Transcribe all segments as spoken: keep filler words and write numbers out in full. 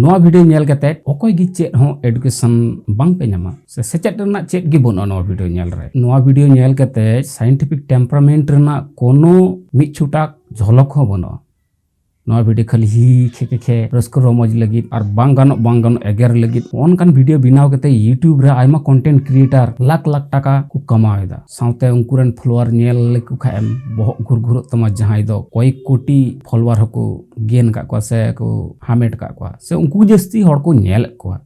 ᱱᱚᱣᱟ ᱵᱷᱤᱰᱤᱭᱳ ᱧᱮᱞ ᱠᱟᱛᱮ ᱚᱠᱚᱭ ᱜᱮ ᱪᱮᱫ ᱦᱚᱸ ᱮᱰᱩᱠᱮᱥᱚᱱ ᱵᱟᱝ ᱯᱮ ᱧᱟᱢᱟ, ᱥᱮ ᱥᱮᱪᱮᱫ ᱨᱮᱱᱟᱜ ᱪᱮᱫ ᱜᱮ ᱵᱟᱹᱱᱩᱜᱼᱟ ᱱᱚᱣᱟ ᱵᱷᱤᱰᱤᱭᱳ ᱧᱮᱞ ᱨᱮ᱾ ᱱᱚᱣᱟ ᱵᱷᱤᱰᱤᱭᱳ ᱧᱮᱞ ᱠᱟᱛᱮ ᱥᱟᱭᱮᱱᱴᱤᱯᱷᱤᱠ ᱴᱮᱢᱯᱟᱨᱟᱢᱮᱱᱴ ᱨᱮᱱᱟᱜ ᱠᱳᱱᱳ ᱢᱤᱫ ᱪᱷᱩᱴᱟᱠ ᱡᱷᱚᱞᱚᱠ ᱦᱚᱸ ᱵᱟᱹᱱᱩᱜᱼᱟ᱾ ᱱᱚᱣᱟ ᱵᱷᱤᱰᱤᱭᱳ ᱠᱷᱟᱹᱞᱤ ᱦᱤ ᱠᱷᱮ ᱠᱷᱮ ᱠᱷᱮ ᱨᱟᱹᱥᱠᱟᱹ ᱨᱚᱢᱚᱡᱽ ᱞᱟᱹᱜᱤᱫ ᱟᱨ ᱵᱟᱝ ᱜᱟᱱᱚᱜ ᱵᱟᱝ ᱜᱟᱱᱚᱜ ᱮᱜᱮᱨ ᱞᱟᱹᱜᱤᱫ ᱚᱱᱠᱟᱱ ᱵᱷᱤᱰᱤᱭᱳ ᱵᱮᱱᱟᱣ ᱠᱟᱛᱮ YouTube ᱨᱮ ᱟᱭᱢᱟ ᱠᱚᱱᱴᱮᱱᱴ ᱠᱨᱤᱭᱮᱴᱟᱨ ᱞᱟᱠᱷ ᱞᱟᱠᱷ ᱴᱟᱠᱟ ᱠᱚ ᱠᱟᱢᱟᱣ ᱮᱫᱟ᱾ ᱥᱟᱶᱛᱮ ᱩᱱᱠᱩ ᱨᱮᱱ ᱯᱷᱚᱞᱳᱣᱟᱨ ᱧᱮᱞ ᱞᱮᱠᱚ ᱠᱷᱟᱡ ᱮᱢ ᱵᱚᱦᱚᱜ ᱜᱷᱩᱨ ᱜᱷᱩᱨᱚᱜ ᱛᱟᱢᱟ, ᱡᱟᱦᱟᱸᱭ ᱫᱚ ᱠᱚᱭᱮᱠ ᱠᱳᱴᱤ ᱯᱷᱚᱞᱳᱣᱟᱨ ᱦᱚᱸᱠᱚ ᱜᱮᱱ ᱟᱠᱟᱫ ᱠᱚᱣᱟ ᱥᱮ ᱠᱚ ᱦᱟᱢᱮᱴ ᱟᱠᱟᱫ ᱠᱚᱣᱟ ᱥᱮ ᱩᱱᱠᱩ ᱜᱮ ᱡᱟᱹᱥᱛᱤ ᱦᱚᱲ ᱠᱚ ᱧᱮᱞᱮᱫ ᱠᱚᱣᱟ᱾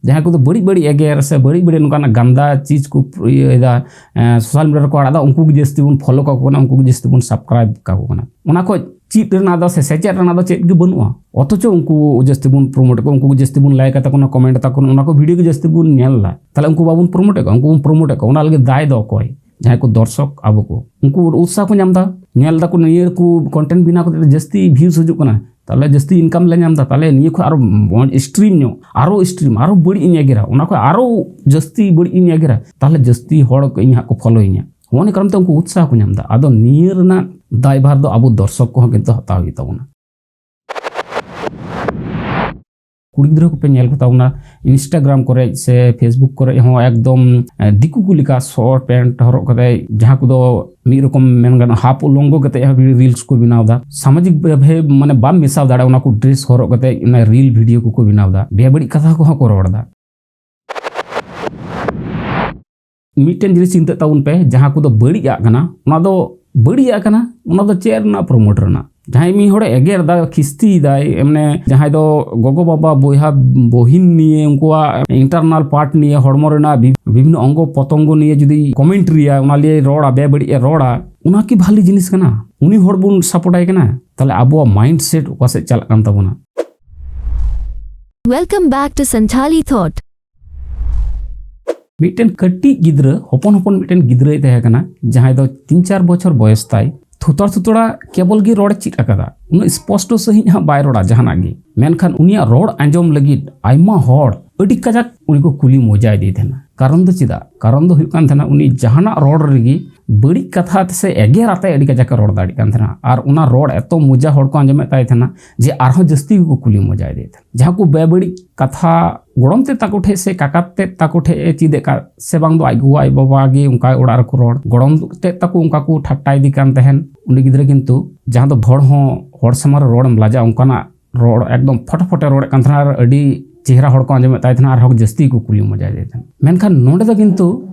ᱡᱟᱦᱟᱸᱭ ᱠᱚᱫᱚ ᱵᱟᱹᱲᱤᱡ ᱵᱟᱹᱲᱤᱡ ᱮᱜᱮᱨ ᱥᱮ ᱵᱟᱹᱲᱤᱡ ᱵᱟᱹᱲᱤᱡ ᱱᱚᱝᱠᱟᱱᱟᱜ ᱜᱟᱱᱫᱟ ᱪᱤᱡᱽ ᱠᱚ ᱤᱭᱟᱹᱭᱮᱫᱟ, ᱥᱳᱥᱟᱞ ᱢᱤᱰᱤᱭᱟ ᱨᱮᱠᱚ ᱟᱲᱟᱜ ᱮᱫᱟ, ᱩᱱᱠᱩ ᱜᱮ ᱡᱟᱹᱥᱛᱤ ᱵᱚᱱ ᱯᱷᱚᱞᱳ ᱠᱟᱠᱚ ᱠᱟᱱᱟ, ᱩᱱᱠᱩ ᱜᱮ ᱡᱟᱹᱥᱛᱤ ᱵᱚᱱ ᱥᱟᱵᱥᱠᱨᱟᱭᱤᱵ ᱠᱟᱠᱚ ᱠᱟᱱᱟ᱾ ᱚᱱᱟ ᱠᱷᱚᱡ ᱪᱮᱫ ᱨᱮᱱᱟᱜ ᱫᱚ ᱥᱮ ᱥᱮᱪᱮᱫ ᱨᱮᱱᱟᱜ ᱫᱚ ᱪᱮᱫ ᱜᱮ ᱵᱟᱹᱱᱩᱜᱼᱟ, ᱚᱛᱷᱚᱪᱚ ᱩᱱᱠᱩ ᱡᱟᱹᱥᱛᱤ ᱵᱚᱱ ᱯᱨᱚᱢᱳᱴ ᱠᱚᱣᱟ, ᱩᱱᱠᱩ ᱜᱮ ᱡᱟᱹᱥᱛᱤ ᱵᱚᱱ ᱞᱟᱭᱤᱠ ᱟᱛᱟ ᱠᱚ ᱠᱟᱱᱟ, ᱠᱚᱢᱮᱱᱴ ᱟᱛᱟ ᱠᱚ ᱠᱟᱱᱟ, ᱚᱱᱟ ᱠᱚ ᱵᱷᱤᱰᱤᱭᱳ ᱜᱮ ᱡᱟᱹᱥᱛᱤ ᱵᱚᱱ ᱧᱮᱞ ᱮᱫᱟ᱾ ᱛᱟᱦᱞᱮ ᱩᱱᱠᱩ ᱵᱟᱵᱚᱱ ᱯᱨᱚᱢᱳᱴ ᱮᱫ ᱠᱚᱣᱟ, ᱩᱱᱠᱩ ᱵᱚᱱ ᱯᱨᱚᱢᱳᱴ ᱮᱫ ᱠᱚᱣᱟ, ᱚᱱᱟ ᱞᱟᱹᱜᱤᱫ ᱫᱟᱭ ᱫᱚ ᱚᱠᱚᱭ? ᱡᱟᱦᱟᱸᱭ ᱠᱚ ᱫᱚᱨᱥᱚᱠ ᱟᱵᱚ ᱠᱚ, ᱩᱱᱠᱩ ᱩᱛᱥᱟᱦᱚ ᱠᱚ ᱧᱟᱢ ᱮᱫᱟ, ᱧᱮᱞ ᱫᱟᱠᱚ ᱱᱤᱭᱟᱹ ᱠᱚ ᱠᱚᱱᱴᱮᱱᱴ ᱵᱮᱱᱟᱣ ᱠᱟᱛᱮ ᱡᱟᱹᱥᱛᱤ ᱵᱷᱤᱭᱩᱥ ᱦᱤᱡᱩᱜ ᱠᱟᱱᱟ, ᱛᱟᱦᱞᱮ ᱡᱟᱹᱥᱛᱤ ᱤᱱᱠᱟᱢ ᱞᱮ ᱧᱟᱢ ᱮᱫᱟ, ᱛᱟᱦᱞᱮ ᱱᱤᱭᱟᱹ ᱠᱷᱚᱱ ᱟᱨᱚ ᱢᱚᱡᱽ ᱥᱴᱨᱤᱢ ᱧᱚᱜ, ᱟᱨᱚ ᱥᱴᱨᱤᱢ, ᱟᱨᱚ ᱵᱟᱹᱲᱤᱡ ᱤᱧ ᱮᱜᱮᱨᱟ, ᱚᱱᱟ ᱠᱷᱚᱱ ᱟᱨᱚ ᱡᱟᱹᱥᱛᱤ ᱵᱟᱹᱲᱤᱡ ᱤᱧ ᱮᱜᱮᱨᱟ, ᱛᱟᱦᱞᱮ ᱡᱟᱹᱥᱛᱤ ᱦᱚᱲ ᱠᱚ ᱤᱧ ᱦᱟᱸᱜ ᱠᱚ ᱯᱷᱚᱞᱳᱭᱤᱧᱟ᱾ ᱱᱚᱜᱼᱚ ᱱᱤᱭᱟᱹ ᱠᱟᱨᱚᱱ ᱛᱮ ᱩᱱᱠᱩ ᱩᱛᱥᱟᱦᱚ ᱠᱚ ᱧᱟᱢ ᱮᱫᱟ᱾ ᱟᱫᱚ ᱱᱤᱭᱟᱹ ᱨᱮᱱᱟᱜ ᱫᱟᱭᱵᱷᱟᱨ ᱫᱚ ᱟᱵᱚ ᱫᱚᱨᱥᱚᱠ ᱠᱚᱦᱚᱸ ᱠᱤᱱᱛᱩ ᱦᱟᱛᱟᱣ ᱦᱩᱭᱩᱜ ᱛᱟᱵᱚᱱᱟ᱾ ᱠᱩᱲᱤ ᱜᱤᱫᱽᱨᱟᱹ ᱠᱚᱯᱮ ᱧᱮᱞ ᱠᱚ ᱛᱟᱵᱚᱱᱟ Instagram ᱠᱚᱨᱮ ᱥᱮ Facebook ᱠᱚᱨᱮ ᱦᱚᱸ ᱮᱠᱫᱚᱢ, ᱮ, ᱫᱤᱠᱩ ᱠᱚ ᱞᱮᱠᱟ ᱥᱚᱨᱴ ᱯᱮᱱᱴ ᱦᱚᱨᱚᱜ ᱠᱟᱛᱮ, ᱡᱟᱦᱟᱸ ᱠᱚᱫᱚ ᱢᱤᱫ ᱨᱚᱠᱚᱢ ᱢᱮᱱ ᱜᱟᱱᱚᱜᱼᱟ ᱦᱟᱯ ᱩᱞᱚᱝᱜᱚ ᱠᱟᱛᱮ ᱦᱚᱸ ᱨᱤᱞᱥ ᱠᱚ ᱵᱮᱱᱟᱣ ᱮᱫᱟ᱾ ᱥᱟᱢᱟᱡᱤᱠ ᱵᱷᱟᱵᱮ ᱢᱟᱱᱮ ᱵᱟᱢ ᱢᱮᱥᱟᱣ ᱫᱟᱲᱮᱭᱟᱜᱼᱟ, ᱚᱱᱟ ᱠᱚ ᱰᱨᱮᱥ ᱦᱚᱨᱚᱜ ᱠᱟᱛᱮ ᱚᱱᱟ ᱨᱤᱞ ᱵᱷᱤᱰᱤᱭᱳ ᱠᱚᱠᱚ ᱵᱮᱱᱟᱣ ᱮᱫᱟ, ᱵᱮᱵᱟᱹᱲᱤᱡ ᱠᱟᱛᱷᱟ ᱠᱚᱦᱚᱸ ᱠᱚ ᱨᱚᱲ ᱮᱫᱟ᱾ ᱢᱤᱫᱴᱮᱱ ᱡᱤᱱᱤᱥ ᱪᱤᱱᱛᱟᱹᱜ ᱛᱟᱵᱚᱱ ᱯᱮ, ᱡᱟᱦᱟᱸ ᱠᱚᱫᱚ ᱵᱟᱹᱲᱤᱡ ᱟᱜ ᱠᱟᱱᱟ, ᱚᱱᱟ ᱫᱚ ᱵᱟᱹᱲᱤᱡ ᱟᱜ ᱠᱟᱱᱟ, ᱚᱱᱟ ᱫᱚ ᱪᱮᱫ ᱨᱮᱱᱟᱜ ᱯᱨᱚᱢᱳᱴ ᱨᱮᱱᱟᱜ? ᱡᱟᱦᱟᱸᱭ ᱢᱤᱫ ᱦᱚᱲᱮ ᱮᱜᱮᱨ ᱫᱟ, ᱠᱷᱤᱥᱛᱤᱭ ᱫᱟᱭ, ᱢᱟᱱᱮ ᱡᱟᱦᱟᱸᱭ ᱫᱚ ᱜᱚᱜᱚ ᱵᱟᱵᱟ ᱵᱚᱭᱦᱟ ᱵᱚᱦᱤᱱ ᱱᱤᱭᱮ ᱩᱱᱠᱩᱣᱟᱜ ᱤᱱᱴᱟᱨᱱᱟᱞ ᱯᱟᱨᱴ ᱱᱤᱭᱮ ᱦᱚᱲᱢᱚ ᱨᱮᱱᱟᱜ ᱵᱤ-, ᱵᱤᱵᱷᱤᱱᱱᱚ ᱚᱝᱜᱚ ᱯᱚᱛᱚᱝᱜᱚ ᱱᱤᱭᱮ ᱡᱩᱫᱤ ᱠᱚᱢᱮᱱᱴ ᱨᱮᱭᱟ, ᱚᱱᱟ ᱞᱤᱭᱮ ᱨᱚᱲᱟ, ᱵᱮᱵᱟᱹᱲᱤᱡ ᱮ ᱨᱚᱲᱟ, ᱚᱱᱟ ᱠᱤ ᱵᱷᱟᱞᱤ ᱡᱤᱱᱤᱥ ᱠᱟᱱᱟ? ᱩᱱᱤ ᱦᱚᱲ ᱵᱚᱱ ᱥᱟᱯᱳᱨᱴ ᱟᱭ ᱠᱟᱱᱟ? ᱛᱟᱦᱞᱮ ᱟᱵᱚᱣᱟᱜ ᱢᱟᱭᱤᱱᱰ ᱥᱮᱴ ᱚᱠᱟ ᱥᱮᱫ ᱪᱟᱞᱟᱜ ᱠᱟᱱ ᱛᱟᱵᱚᱱᱟ? Welcome back to Santhali Thought. ᱢᱤᱫᱴᱮᱱ ᱠᱟᱹᱴᱤᱡ ᱜᱤᱫᱽᱨᱟᱹ, ᱦᱚᱯᱚᱱ ᱦᱚᱯᱚᱱ ᱢᱤᱫᱴᱮᱱ ᱜᱤᱫᱽᱨᱟᱹᱭ ᱛᱟᱦᱮᱸ ᱠᱟᱱᱟ, ᱡᱟᱦᱟᱸᱭ ᱫᱚ ᱛᱤᱱ ᱪᱟᱨ ᱵᱚᱪᱷᱚᱨ ᱵᱚᱭᱚᱥ ᱛᱟᱭ᱾ ᱛᱷᱩᱛᱟᱲ ᱛᱷᱩᱛᱲᱟ ᱠᱮᱵᱚᱞ ᱜᱮ ᱨᱚᱲ ᱮ ᱪᱮᱫ ᱟᱠᱟᱫᱟ, ᱩᱱᱟᱹᱜ ᱥᱯᱚᱥᱴᱚ ᱥᱟᱺᱦᱤᱡ ᱦᱟᱸᱜ ᱵᱟᱭ ᱨᱚᱲᱟ ᱡᱟᱦᱟᱱᱟᱜ ᱜᱮ, ᱢᱮᱱᱠᱷᱟᱱ ᱩᱱᱤᱭᱟᱜ ᱨᱚᱲ ᱟᱸᱡᱚᱢ ᱞᱟᱹᱜᱤᱫ ᱟᱭᱢᱟ ᱦᱚᱲ ᱟᱹᱰᱤ ᱠᱟᱡᱟᱠ ᱩᱱᱤ ᱠᱚ ᱠᱩᱞᱤ ᱢᱚᱡᱟ ᱤᱫᱤᱭᱮ ᱛᱟᱦᱮᱱᱟ᱾ ᱠᱟᱨᱚᱱ ᱫᱚ ᱪᱮᱫᱟᱜ? ᱠᱟᱨᱚᱱ ᱫᱚ ᱦᱩᱭᱩᱜ ᱠᱟᱱ ᱛᱟᱦᱮᱱᱟ, ᱩᱱᱤ ᱡᱟᱦᱟᱱᱟᱜ ᱨᱚᱲ ᱨᱮᱜᱮ ᱵᱟᱹᱲᱤᱡ ᱠᱟᱛᱷᱟ ᱥᱮ ᱮᱜᱮᱨ ᱟᱛᱮ ᱟᱹᱰᱤ ᱠᱟᱡᱟᱠ ᱮ ᱨᱚᱲ ᱫᱟᱲᱮᱭᱟᱜ ᱠᱟᱱ ᱛᱟᱦᱮᱱᱟ᱾ ᱟᱨ ᱚᱱᱟ ᱨᱚᱲ ᱮᱛᱚ ᱢᱚᱡᱟ ᱦᱚᱲ ᱠᱚ ᱟᱸᱡᱚᱢᱮᱫ ᱛᱟᱭ ᱛᱟᱦᱮᱱᱟ ᱡᱮ ᱟᱨᱦᱚᱸ ᱡᱟᱹᱥᱛᱤ ᱜᱮᱠᱚ ᱠᱩᱞᱤ ᱢᱚᱡᱟᱭᱮᱫᱮ ᱛᱟᱦᱮᱱᱟ᱾ ᱡᱟᱦᱟᱸ ᱠᱚ ᱵᱮᱵᱟᱹᱲᱤᱡ ᱠᱟᱛᱷᱟ ᱜᱚᱲᱚᱢ ᱛᱮᱫ ᱛᱟᱠᱚ ᱴᱷᱮᱡ ᱥᱮ ᱠᱟᱠᱟ ᱛᱮᱫ ᱛᱟᱠᱚ ᱴᱷᱮᱡ ᱮ ᱪᱮᱫ ᱮᱫ ᱠᱟᱜ, ᱥᱮ ᱵᱟᱝ ᱫᱚ ᱟᱡ ᱜᱚᱜᱚ ᱟᱡ ᱵᱟᱵᱟ ᱜᱮ ᱚᱱᱠᱟ ᱚᱲᱟᱜ ᱨᱮᱠᱚ ᱨᱚᱲ, ᱜᱚᱲᱚᱢ ᱛᱮᱫ ᱛᱟᱠᱚ ᱚᱱᱠᱟ ᱠᱚ ᱴᱷᱟᱴᱴᱟᱭᱮᱫᱮ ᱠᱟᱱ ᱛᱟᱦᱮᱱ᱾ ᱩᱱᱤ ᱜᱤᱫᱽᱨᱟᱹ ᱠᱤᱱᱛᱩ ᱡᱟᱦᱟᱸ ᱫᱚ ᱦᱚᱲ ᱦᱚᱸ, ᱦᱚᱲ ᱥᱟᱢᱟᱝ ᱨᱮ ᱨᱚᱲᱮᱢ ᱞᱟᱡᱟᱜᱼᱟ, ᱚᱱᱠᱟᱱᱟᱜ ᱨᱚᱲ ᱮᱠᱫᱚᱢ ᱯᱷᱚᱴ ᱯᱷᱚᱴᱮ ᱨᱚᱲᱮᱫ ᱠᱟᱱ ᱛᱟᱦᱮᱱᱟ ᱟᱨ ᱟᱹᱰᱤ ᱪᱮᱦᱨᱟ ᱦᱚᱲ ᱠᱚ ᱟᱸᱡᱚᱢᱮᱫ ᱛᱟᱭ ᱛᱟᱦᱮᱱᱟ, ᱟᱨᱦᱚᱸ ᱡᱟᱹᱥᱛᱤ ᱜᱮᱠᱚ ᱠᱩᱞᱤ ᱢᱚᱡᱟᱭᱮᱫ ᱛᱟᱦᱮᱱᱟ᱾ ᱢᱮᱱᱠᱷᱟᱱ ᱱᱚᱰᱮ ᱫᱚ ᱠᱤᱱᱛᱩ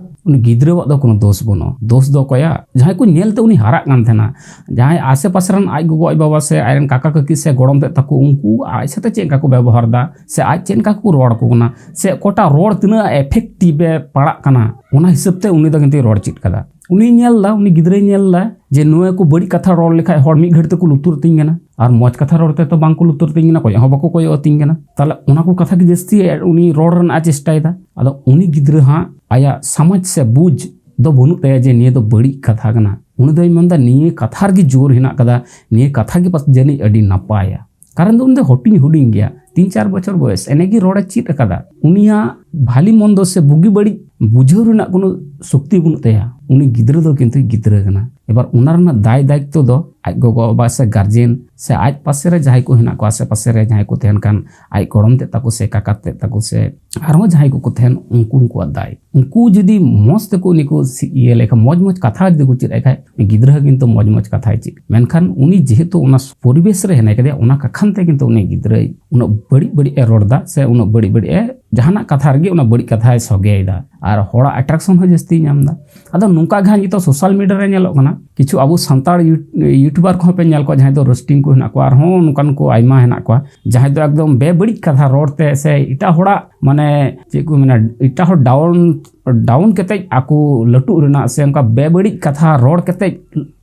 ᱩᱱᱤ ᱜᱤᱫᱽᱨᱟᱹᱣᱟᱜ ᱫᱚ ᱠᱳᱱᱳ ᱫᱳᱥ ᱵᱟᱹᱱᱩᱜᱼᱟ᱾ ᱫᱳᱥ ᱫᱚ ᱚᱠᱚᱭᱟᱜ? ᱡᱟᱦᱟᱸᱭ ᱠᱚ ᱧᱮᱞ ᱛᱮ ᱩᱱᱤ ᱦᱟᱨᱟᱜ ᱠᱟᱱ ᱛᱟᱦᱮᱱᱟ, ᱡᱟᱦᱟᱸᱭ ᱟᱥᱮ ᱯᱟᱥᱮ ᱨᱮᱱ ᱟᱡ ᱜᱚᱜᱚ ᱟᱡ ᱵᱟᱵᱟ ᱥᱮ ᱟᱡ ᱨᱮᱱ ᱠᱟᱠᱟ ᱠᱟᱠᱤ ᱥᱮ ᱜᱚᱲᱚᱢ ᱛᱮᱫ ᱛᱟᱠᱚ, ᱩᱱᱠᱩ ᱟᱡ ᱥᱟᱛᱮ ᱪᱮᱫ ᱞᱮᱠᱟ ᱠᱚ ᱵᱮᱵᱚᱦᱟᱨ ᱮᱫᱟ ᱥᱮ ᱟᱡ ᱪᱮᱫ ᱞᱮᱠᱟ ᱠᱚ ᱨᱚᱲ ᱟᱠᱚ ᱠᱟᱱᱟ ᱥᱮ ᱚᱠᱟᱴᱟᱜ ᱨᱚᱲ ᱛᱤᱱᱟᱹᱜ ᱮᱯᱷᱮᱠᱴᱤᱵᱷ ᱮ ᱯᱟᱲᱟᱜ ᱠᱟᱱᱟ, ᱚᱱᱟ ᱦᱤᱥᱟᱹᱵ ᱛᱮ ᱩᱱᱤ ᱫᱚ ᱠᱤᱱᱛᱩ ᱨᱚᱲ ᱪᱮᱫ ᱠᱟᱫᱟ᱾ ᱩᱱᱤᱭ ᱧᱮᱞ ᱮᱫᱟ, ᱩᱱᱤ ᱜᱤᱫᱽᱨᱟᱹᱭ ᱧᱮᱞ ᱮᱫᱟ ᱡᱮ ᱱᱚᱣᱟ ᱠᱚ ᱵᱟᱹᱲᱤᱡ ᱠᱟᱛᱷᱟ ᱨᱚᱲ ᱞᱮᱠᱷᱟᱡ ᱦᱚᱲ ᱢᱤᱫ ᱜᱷᱟᱹᱲᱤᱡ ᱛᱮᱠᱚ ᱞᱩᱛᱩᱨ ᱟᱹᱛᱤᱧ ᱠᱟᱱᱟ, ᱟᱨ ᱢᱚᱡᱽ ᱠᱟᱛᱷᱟ ᱨᱚᱲ ᱛᱮ ᱛᱚ ᱵᱟᱝ ᱠᱚ ᱞᱩᱛᱩᱨ ᱟᱹᱛᱤᱧ ᱠᱟᱱᱟ, ᱠᱚᱭᱚᱜ ᱦᱚᱸ ᱵᱟᱠᱚ ᱠᱚᱭᱚᱜ ᱟᱹᱛᱤᱧ ᱠᱟᱱᱟ᱾ ᱛᱟᱦᱞᱮ ᱚᱱᱟ ᱠᱚ ᱠᱟᱛᱷᱟ ᱜᱮ ᱡᱟᱹᱥᱛᱤ ᱩᱱᱤ ᱨᱚᱲ ᱨᱮᱱᱟᱜ ᱮ ᱪᱮᱥᱴᱟᱭᱮᱫᱟ᱾ ᱟᱫᱚ ᱩᱱᱤ ᱜᱤᱫᱽᱨᱟᱹ ᱦᱟᱸᱜ ᱟᱭᱟᱜ ᱥᱚᱢᱟᱡᱽ ᱥᱮ ᱵᱩᱡᱽ ᱫᱚ ᱵᱟᱹᱱᱩᱜ ᱛᱟᱭᱟ ᱡᱮ ᱱᱤᱭᱟᱹ ᱫᱚ ᱵᱟᱹᱲᱤᱡ ᱠᱟᱛᱷᱟ ᱠᱟᱱᱟ᱾ ᱩᱱᱤ ᱫᱚᱭ ᱢᱮᱱᱫᱟ ᱱᱤᱭᱟᱹ ᱠᱟᱛᱷᱟ ᱨᱮᱜᱮ ᱡᱳᱨ ᱦᱮᱱᱟᱜ ᱠᱟᱫᱟ, ᱱᱤᱭᱟᱹ ᱠᱟᱛᱷᱟ ᱜᱮ ᱯᱟᱥ ᱡᱟᱹᱱᱤᱡ ᱟᱹᱰᱤ ᱱᱟᱯᱟᱭᱟ᱾ ᱠᱟᱨᱚᱱ ᱫᱚ ᱩᱱᱤ ᱫᱚ ᱦᱩᱰᱤᱧ ᱦᱩᱰᱤᱧ ᱜᱮᱭᱟ, ᱛᱤᱱ ᱪᱟᱨ ᱵᱚᱪᱷᱚᱨ ᱵᱚᱭᱮᱥ, ᱮᱱᱮ ᱜᱮ ᱨᱚᱲᱮ ᱪᱮᱫ ᱟᱠᱟᱫᱟ᱾ ᱩᱱᱤᱭᱟᱜ ᱵᱷᱟᱞᱤ ᱢᱚᱱᱫᱚ ᱥᱮ ᱵᱩᱜᱤ ᱵᱟᱹᱲᱤᱡ ᱵᱩᱡᱷᱟᱹᱣ ᱨᱮᱱᱟᱜ ᱠᱳᱱᱳ ᱥᱚᱠᱛᱤ ᱵᱟᱹᱱᱩᱜ ᱛᱟᱭᱟ᱾ ᱩᱱᱤ ᱜᱤᱫᱽᱨᱟᱹ ᱫᱚ ᱠᱤᱱᱛᱩ ᱜᱤᱫᱽᱨᱟᱹ ᱠᱟᱱᱟ᱾ ᱮᱵᱟᱨ ᱚᱱᱟ ᱨᱮᱱᱟᱜ ᱫᱟᱭ ᱫᱟᱭᱤᱛᱛᱚ ᱫᱚ ᱟᱡ ᱜᱚᱜᱚ ᱵᱟᱵᱟ ᱥᱮ ᱜᱟᱨᱡᱮᱱ ᱥᱮ ᱟᱡ ᱯᱟᱥᱮ ᱨᱮ ᱡᱟᱦᱟᱸᱭ ᱠᱚ ᱦᱮᱱᱟᱜ ᱠᱚᱣᱟ, ᱟᱥᱮ ᱯᱟᱥᱮ ᱨᱮ ᱡᱟᱦᱟᱸᱭ ᱠᱚ ᱛᱟᱦᱮᱱ ᱠᱷᱟᱱ, ᱟᱡ ᱜᱚᱲᱚᱢ ᱛᱮᱫ ᱛᱟᱠᱚ ᱥᱮ ᱠᱟᱠᱟ ᱛᱮᱫ ᱛᱟᱠᱚ ᱥᱮ ᱟᱨᱦᱚᱸ ᱡᱟᱦᱟᱸᱭ ᱠᱚᱠᱚ ᱛᱟᱦᱮᱱ, ᱩᱱᱠᱩ ᱩᱱᱠᱩᱣᱟᱜ ᱫᱟᱭ᱾ ᱩᱱᱠᱩ ᱡᱩᱫᱤ ᱢᱚᱸᱡᱽ ᱛᱮᱠᱚ ᱩᱱᱤ ᱠᱚ ᱥᱤ-, ᱤᱭᱟᱹ ᱞᱮᱠᱷᱟᱱ, ᱢᱚᱸᱡᱽ ᱢᱚᱸᱡᱽ ᱠᱟᱛᱷᱟ ᱡᱩᱫᱤ ᱠᱚ ᱪᱮᱫ ᱟᱭ ᱠᱷᱟᱡ, ᱩᱱᱤ ᱜᱤᱫᱽᱨᱟᱹ ᱦᱚᱸ ᱠᱤᱱᱛᱩ ᱢᱚᱸᱡᱽ ᱢᱚᱸᱡᱽ ᱠᱟᱛᱷᱟᱭ ᱪᱮᱫ᱾ ᱢᱮᱱᱠᱷᱟᱱ ᱩᱱᱤ ᱡᱮᱦᱮᱛᱩ ᱚᱱᱟ ᱯᱚᱨᱤᱵᱮᱥ ᱨᱮ ᱦᱮᱱᱟᱭ ᱠᱟᱫᱮᱭᱟ, ᱚᱱᱟ ᱠᱟᱠᱷᱟᱱ ᱛᱮ ᱠᱤᱱᱛᱩ ᱩᱱᱤ ᱜᱤᱫᱽᱨᱟᱹᱭ ᱩᱱᱟᱹᱜ ᱵᱟᱹᱲᱤᱡ ᱵᱟᱹᱲᱤᱡ ᱮ ᱨᱚᱲ ᱮᱫᱟ ᱥᱮ ᱩᱱᱟᱹᱜ ᱵᱟᱹᱲᱤᱡ ᱵᱟᱹᱲᱤᱡ ᱮ, ᱡᱟᱦᱟᱱᱟᱜ ᱠᱟᱛᱷᱟ ᱨᱮᱜᱮ ᱚᱱᱟ ᱵᱟᱹᱲᱤᱡ ᱠᱟᱛᱷᱟᱭ ᱥᱚᱜᱮᱭᱮᱫᱟ ᱟᱨ ᱦᱚᱲᱟᱜ attraction ᱦᱚᱸ ᱡᱟᱹᱥᱛᱤᱭ ᱧᱟᱢ ᱮᱫᱟ᱾ ᱟᱫᱚ ᱱᱚᱝᱠᱟ ᱜᱮ ᱦᱟᱸᱜ ᱱᱤᱛᱚᱜ social media ᱨᱮ ᱧᱮᱞᱚᱜ ᱠᱟᱱᱟ, ᱠᱤᱪᱷᱩ ᱟᱵᱚ ᱥᱟᱱᱛᱟᱲ ᱭᱩ-, YouTuber ᱠᱚᱦᱚᱸ ᱯᱮ ᱧᱮᱞ ᱠᱚᱣᱟ, ᱡᱟᱦᱟᱸᱭ ᱫᱚ roasting ᱠᱚ ᱦᱮᱱᱟᱜ ᱠᱚᱣᱟ, ᱟᱨᱦᱚᱸ ᱱᱚᱝᱠᱟᱱ ᱠᱚ ᱟᱭᱢᱟ ᱦᱮᱱᱟᱜ ᱠᱚᱣᱟ, ᱡᱟᱦᱟᱸᱭ ᱫᱚ ᱮᱠᱫᱚᱢ ᱵᱮᱵᱟᱹᱲᱤᱡ ᱠᱟᱛᱷᱟ ᱨᱚᱲ ᱛᱮ ᱥᱮ ᱮᱴᱟᱜ ᱦᱚᱲᱟᱜ, ᱢᱟᱱᱮ, ᱪᱮᱫ ᱠᱚ ᱢᱮᱱᱟ, ᱮᱴᱟᱜ ᱦᱚᱲ down, down ᱠᱟᱛᱮᱡ ᱟᱠᱚ ᱞᱟᱹᱴᱩᱜ ᱨᱮᱱᱟᱜ ᱥᱮ ᱚᱱᱠᱟ ᱵᱮᱵᱟᱹᱲᱤᱡ ᱠᱟᱛᱷᱟ ᱨᱚᱲ ᱠᱟᱛᱮᱡ